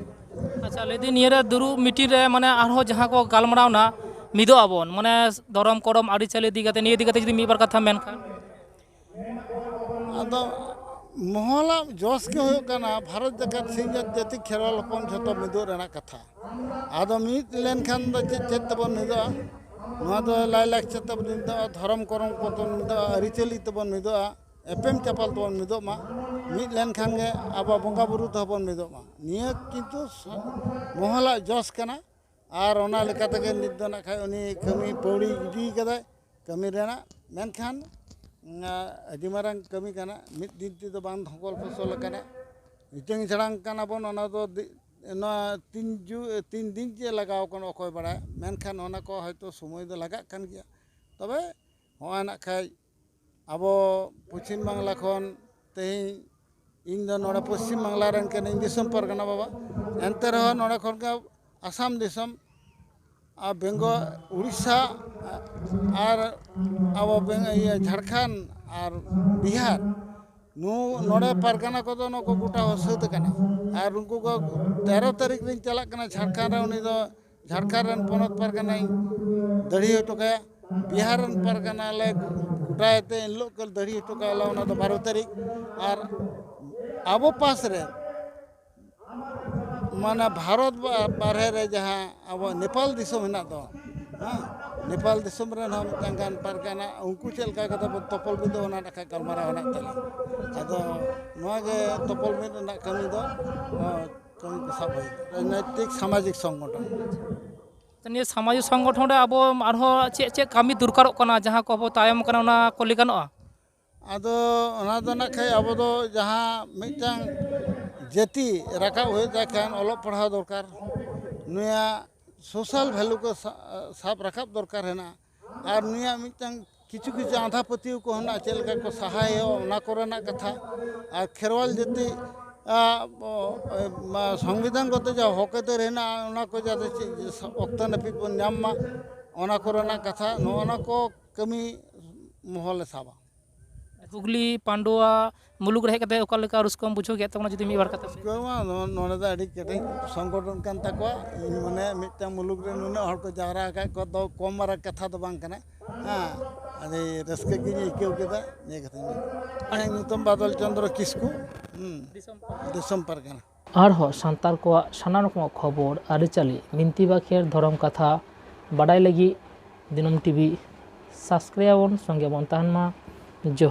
ᱟᱪᱪᱷᱟ, ᱞᱟᱹᱭᱫᱟᱹᱧ ᱱᱤᱭᱟᱹᱨᱮ ᱫᱩᱲᱩᱵ ᱢᱤᱴᱤᱝ ᱨᱮ ᱢᱟᱱᱮ ᱟᱨᱦᱚᱸ ᱡᱟᱦᱟᱸ ᱠᱚ ᱜᱟᱞᱢᱟᱨᱟᱣ ᱱᱟ, ᱢᱤᱫᱚᱜ ᱟᱵᱚᱱ, ᱢᱟᱱᱮ ᱫᱷᱚᱨᱚᱢ ᱠᱚᱨᱚᱢ ᱟᱹᱨᱤᱪᱟᱹᱞᱤ ᱤᱫᱤ ᱠᱟᱛᱮ, ᱱᱤᱭᱟᱹ ᱤᱫᱤ ᱠᱟᱛᱮ ᱡᱩᱫᱤ ᱢᱤᱫ ᱵᱟᱨ ᱠᱟᱛᱷᱟ ᱢᱮᱱᱠᱷᱟᱱ᱾ ᱟᱫᱚ ᱢᱚᱦᱚᱞᱟᱜ ᱡᱚᱥ ᱜᱮ ᱦᱩᱭᱩᱜ ᱠᱟᱱᱟ ᱵᱷᱟᱨᱚᱛ ᱡᱟᱠᱟᱛ ᱥᱤᱧᱚᱛ ᱡᱟᱹᱛᱤ ᱠᱷᱮᱨᱣᱟᱞ ᱦᱚᱯᱚᱱ ᱡᱷᱚᱛᱚ ᱢᱤᱫᱚᱜ ᱨᱮᱱᱟᱜ ᱠᱟᱛᱷᱟ᱾ ᱟᱫᱚ ᱢᱤᱫ ᱞᱮᱱᱠᱷᱟᱱ ᱫᱚ ᱪᱮᱫ ᱪᱮᱫ ᱛᱮᱵᱚᱱ ᱢᱤᱫᱚᱜᱼᱟ? ᱱᱚᱣᱟ ᱫᱚ ᱞᱟᱭᱼᱞᱟᱠᱪᱟᱨ ᱛᱮᱵᱚᱱ ᱢᱤᱫᱚᱜᱼᱟ, ᱫᱷᱚᱨᱚᱢ ᱠᱚᱨᱚᱢ ᱠᱚᱛᱮᱵᱚᱱ ᱢᱤᱫᱚᱜᱼᱟ, ᱟᱹᱨᱤᱪᱟᱹᱞᱤ ᱛᱮᱵᱚᱱ ᱢᱤᱫᱚᱜᱼᱟ, ᱮᱯᱮᱢ ᱪᱟᱯᱟᱞ ᱛᱮᱵᱚᱱ ᱢᱤᱫᱚᱜ ᱢᱟ᱾ ᱢᱤᱫ ᱞᱮᱱᱠᱷᱟᱱ ᱜᱮ ᱟᱵᱚ ᱵᱚᱸᱜᱟ ᱵᱩᱨᱩ ᱛᱮᱦᱚᱸ ᱵᱚᱱ ᱢᱤᱫᱚᱜ ᱢᱟ᱾ ᱱᱤᱭᱟᱹ ᱠᱤᱱᱛᱩ ᱥᱚ-, ᱢᱚᱦᱚᱞᱟᱜ ᱡᱚᱥ ᱠᱟᱱᱟ᱾ ᱟᱨ ᱚᱱᱟ ᱞᱮᱠᱟ ᱛᱮᱜᱮ ᱱᱤᱛ ᱫᱚ ᱱᱟᱜ ᱠᱷᱟᱡ ᱩᱱᱤ ᱠᱟᱹᱢᱤ ᱯᱟᱹᱣᱲᱤ ᱤᱫᱤ ᱠᱟᱫᱟᱭ ᱠᱟᱹᱢᱤ ᱨᱮᱱᱟᱜ᱾ ᱢᱮᱱᱠᱷᱟᱱ ᱟᱹᱰᱤ ᱢᱟᱨᱟᱝ ᱠᱟᱹᱢᱤ ᱠᱟᱱᱟ᱾ ᱢᱤᱫ ᱫᱤᱱ ᱛᱮᱫᱚ ᱵᱟᱝ ᱫᱷᱚᱠᱚᱞ ᱯᱷᱚᱥᱚᱞ ᱟᱠᱟᱱᱟ᱾ ᱦᱤᱴᱟᱹᱝ ᱡᱷᱟᱲᱟᱝ ᱠᱟᱱᱟ ᱵᱚᱱ, ᱚᱱᱟ ᱫᱚ ᱫᱤ- ᱱᱚᱣᱟ ᱛᱤᱱ ᱡᱩ ᱛᱤᱱ ᱫᱤᱱ ᱪᱮᱫ ᱞᱟᱜᱟᱣ ᱠᱟᱱᱟ ᱚᱠᱚᱭ ᱵᱟᱲᱟᱭᱟ, ᱢᱮᱱᱠᱷᱟᱱ ᱚᱱᱟ ᱠᱚ ᱦᱚᱭᱛᱳ ᱥᱚᱢᱚᱭ ᱫᱚ ᱞᱟᱜᱟᱜ ᱠᱟᱱ ᱜᱮᱭᱟ᱾ ᱛᱚᱵᱮ ᱦᱚᱸᱜᱼᱚᱭ ᱱᱟᱜ ᱠᱷᱟᱡ ᱟᱵᱚ ᱯᱚᱪᱷᱤᱢ ᱵᱟᱝᱞᱟ ᱠᱷᱚᱱ ᱛᱮᱦᱮᱧ ᱤᱧ ᱫᱚ ᱱᱚᱰᱮ ᱯᱚᱪᱷᱤᱢ ᱵᱟᱝᱞᱟ ᱨᱮᱱ ᱠᱟᱹᱱᱟᱹᱧ, ᱫᱤᱥᱚᱢ ᱯᱟᱨᱜᱟᱱᱟ ᱵᱟᱵᱟ᱾ ᱮᱱᱛᱮ ᱨᱮᱦᱚᱸ ᱱᱚᱰᱮ ᱠᱷᱚᱱ ᱜᱮ ᱟᱥᱟᱢ ᱫᱤᱥᱚᱢ ᱟᱨ ᱵᱮᱝᱜᱚᱞ, ᱩᱲᱤᱥᱥᱟ ᱟᱨ ᱟᱵᱚ ᱵᱮᱝ- ᱤᱭᱟᱹ ᱡᱷᱟᱲᱠᱷᱚᱸᱰ ᱟᱨ ᱵᱤᱦᱟᱨ, ᱱᱚᱰᱮ ᱯᱟᱨᱜᱟᱱᱟ ᱠᱚᱫᱚ ᱱᱩᱠᱩ ᱜᱚᱴᱟ ᱠᱚ ᱥᱟᱹᱛ ᱟᱠᱟᱱᱟ᱾ ᱟᱨ ᱩᱱᱠᱩ ᱠᱚ ᱛᱮᱨᱚ ᱛᱟᱹᱨᱤᱠᱷ ᱨᱤᱧ ᱪᱟᱞᱟᱜ ᱠᱟᱱᱟ ᱡᱷᱟᱲᱠᱷᱚᱸᱰ ᱨᱮ, ᱩᱱᱤ ᱫᱚ ᱡᱷᱟᱲᱠᱷᱚᱸᱰ ᱨᱮᱱ ᱯᱚᱱᱚᱛ ᱯᱟᱨᱜᱟᱱᱟᱧ ᱫᱟᱹᱲᱦᱤ ᱦᱚᱴᱚ ᱠᱟᱭᱟ᱾ ᱵᱤᱦᱟᱨ ᱨᱮᱱ ᱯᱟᱨᱜᱟᱱᱟ ᱞᱮ ᱜᱚᱴᱟᱭ ᱛᱮ ᱮᱱ ᱦᱤᱞᱳᱜ ᱜᱮ ᱫᱟᱹᱲᱦᱤ ᱦᱚᱴᱚ ᱠᱟᱭᱟ ᱞᱮ, ᱚᱱᱟ ᱫᱚ ᱵᱟᱨᱚ ᱛᱟᱹᱨᱤᱠᱷ᱾ ᱟᱨ ᱟᱵᱚ ᱯᱟᱥ ᱨᱮ ᱢᱟᱱᱮ ᱵᱷᱟᱨᱚᱛ ᱵᱟ- ᱵᱟᱨᱦᱮ ᱨᱮ ᱡᱟᱦᱟᱸ ᱟᱵᱚ ᱱᱮᱯᱟᱞ ᱫᱤᱥᱚᱢ ᱦᱮᱱᱟᱜ ᱫᱚ, ᱦᱮᱸ, ᱱᱮᱯᱟᱞ ᱫᱤᱥᱚᱢ ᱨᱮᱱ ᱦᱚᱸ ᱢᱤᱫᱴᱟᱝ ᱜᱟᱱ ᱯᱟᱨᱜᱟᱱᱟ, ᱩᱱᱠᱩ ᱪᱮᱫ ᱞᱮᱠᱟ ᱠᱟᱛᱮ ᱵᱚᱱ ᱛᱚᱯᱚᱞ ᱢᱤᱫᱚᱜ, ᱚᱱᱟ ᱱᱟᱠᱷᱟ ᱜᱟᱞᱢᱟᱨᱟᱣ ᱦᱮᱱᱟᱜ ᱛᱟᱞᱮᱭᱟ᱾ ᱟᱫᱚ ᱱᱚᱣᱟ ᱜᱮ ᱛᱚᱯᱚᱞ ᱢᱤᱫ ᱨᱮᱱᱟᱜ ᱠᱟᱹᱢᱤ ᱫᱚ, ᱦᱚᱸ, ᱠᱟᱹᱢᱤ ᱠᱚ ᱥᱟᱵ ᱦᱩᱭ ᱠᱟᱱᱟ᱾ ᱨᱟᱡᱽᱱᱳᱭᱛᱤᱠ ᱥᱟᱢᱟᱡᱤᱠ ᱥᱚᱝᱜᱚᱴᱷᱚᱱ᱾ ᱛᱚ, ᱱᱤᱭᱟᱹ ᱥᱟᱢᱟᱡᱤᱠ ᱥᱚᱝᱜᱚᱴᱷᱚᱱ ᱨᱮ ᱟᱵᱚ ᱟᱨᱦᱚᱸ ᱪᱮᱫ ᱪᱮᱫ ᱠᱟᱹᱢᱤ ᱫᱚᱨᱠᱟᱨᱚᱜ ᱠᱟᱱᱟ, ᱡᱟᱦᱟᱸ ᱠᱚ ᱟᱵᱚ ᱛᱟᱭᱚᱢ ᱠᱟᱱᱟ, ᱚᱱᱟ ᱠᱚ ᱞᱟᱹᱭ ᱜᱟᱱᱚᱜᱼᱟ? ᱟᱫᱚ ᱚᱱᱟ ᱫᱚ ᱱᱟᱜ ᱠᱷᱟᱡ ᱟᱵᱚ ᱫᱚ ᱡᱟᱦᱟᱸ ᱢᱤᱫᱴᱟᱝ ᱡᱟᱹᱛᱤ ᱨᱟᱠᱟᱵ ᱦᱩᱭᱩᱜ ᱛᱟᱭ ᱠᱷᱟᱱ ᱚᱞᱚᱜ ᱯᱟᱲᱦᱟᱣ ᱫᱚᱨᱠᱟᱨ, ᱱᱩᱭᱟᱜ ᱥᱳᱥᱟᱞ ᱵᱷᱮᱞᱩ ᱠᱚ ᱥᱟ- ᱥᱟᱵ ᱨᱟᱠᱟᱵ ᱫᱚᱨᱠᱟᱨ ᱦᱮᱱᱟᱜᱼᱟ᱾ ᱟᱨ ᱱᱩᱭᱟᱜ ᱢᱤᱫᱴᱟᱝ ᱠᱤᱪᱷᱩ ᱠᱤᱪᱷᱩ ᱟᱸᱫᱷᱟ ᱯᱟᱹᱛᱭᱟᱹᱣ ᱠᱚ ᱦᱮᱱᱟᱜᱼᱟ, ᱪᱮᱫ ᱞᱮᱠᱟ ᱠᱚ ᱥᱟᱦᱟᱭᱟ ᱚᱱᱟ ᱠᱚᱨᱮᱱᱟᱜ ᱠᱟᱛᱷᱟ᱾ ᱟᱨ ᱠᱷᱮᱨᱣᱟᱞ ᱡᱟᱹᱛᱤ ᱟᱜ, ᱚ, ᱮ, ᱢᱟ, ᱥᱚᱝᱵᱤᱫᱷᱟᱱ ᱜᱚᱛᱚ ᱡᱟᱦᱟᱸ ᱦᱚᱠ ᱟᱹᱭᱫᱟᱹᱨ ᱦᱮᱱᱟᱜᱼᱟ, ᱚᱱᱟ ᱠᱚ ᱡᱟᱛᱮ ᱪᱮᱫ ᱚᱠᱛᱚ ᱱᱟᱹᱯᱤᱛ ᱵᱚᱱ ᱧᱟᱢ ᱢᱟ, ᱚᱱᱟ ᱠᱚᱨᱮᱱᱟᱜ ᱠᱟᱛᱷᱟ, ᱱᱚᱜᱼᱚ ᱱᱟ ᱠᱚ ᱠᱟᱹᱢᱤ ᱢᱚᱦᱚᱞᱮ ᱥᱟᱵᱟ᱾ ᱦᱩᱜᱽᱞᱤ ᱯᱟᱱᱰᱩᱣᱟ ᱢᱩᱞᱩᱠ ᱨᱮ ᱦᱮᱡ ᱠᱟᱛᱮ ᱚᱠᱟ ᱞᱮᱠᱟ ᱨᱟᱹᱥᱠᱟᱹᱢ ᱵᱩᱡᱷᱟᱹᱣ ᱠᱮᱫ ᱛᱟᱵᱚᱱᱟ, ᱡᱩᱫᱤ ᱢᱤᱫ ᱵᱟᱨ ᱠᱟᱛᱷᱟ? ᱨᱟᱹᱥᱠᱟᱹ ᱢᱟ ᱱᱚ- ᱱᱚᱰᱮ ᱫᱚ ᱟᱹᱰᱤ ᱠᱮᱴᱮᱡ ᱥᱚᱝᱜᱚᱴᱷᱚᱱ ᱠᱟᱱ ᱛᱟᱠᱚᱣᱟ᱾ ᱤᱧ ᱢᱟᱱᱮ ᱢᱤᱫᱴᱟᱝ ᱢᱩᱞᱩᱠ ᱨᱮ ᱱᱩᱱᱟᱹᱜ ᱦᱚᱲ ᱠᱚ ᱡᱟᱣᱨᱟ ᱟᱠᱟᱫ ᱠᱚᱣᱟ ᱫᱚ ᱠᱚᱢ ᱢᱟᱨᱟᱝ ᱠᱟᱛᱷᱟ ᱫᱚ ᱵᱟᱝ ᱠᱟᱱᱟ᱾ ᱦᱮᱸ, ᱟᱹᱰᱤ ᱨᱟᱹᱥᱠᱟᱹ ᱜᱤᱧ ᱟᱹᱭᱠᱟᱹᱣ ᱠᱮᱫᱟ ᱱᱤᱭᱟᱹ ᱠᱟᱛᱷᱟᱧ ᱢᱮᱱᱟ᱾ ᱤᱧᱟᱹᱜ ᱧᱩᱛᱩᱢ ᱵᱟᱫᱚᱞ ᱪᱚᱸᱫᱽᱨᱚ ᱠᱤᱥᱠᱩ, ᱦᱩᱸ, ᱫᱤᱥᱚᱢ ᱯᱟᱨᱜᱟᱱᱟ᱾ ᱟᱨᱦᱚᱸ ᱥᱟᱱᱛᱟᱲ ᱠᱚᱣᱟᱜ ᱥᱟᱱᱟᱢ ᱨᱚᱠᱚᱢᱟᱜ ᱠᱷᱚᱵᱚᱨ, ᱟᱹᱨᱤᱪᱟᱹᱞᱤ, ᱵᱤᱱᱛᱤ ᱵᱟᱠᱷᱮᱲ, ᱫᱷᱚᱨᱚᱢ ᱠᱟᱛᱷᱟ ᱵᱟᱰᱟᱭ ᱞᱟᱹᱜᱤᱫ ᱫᱤᱱᱟᱹᱢ ᱴᱤᱵᱷᱤ ᱥᱟᱵᱥᱠᱨᱟᱭᱤᱵ ᱟᱵᱚᱱ, ᱥᱚᱸᱜᱮ ᱵᱚᱱ ᱛᱟᱦᱮᱱ ᱢᱟ᱾ ᱡᱚᱦᱟᱨ᱾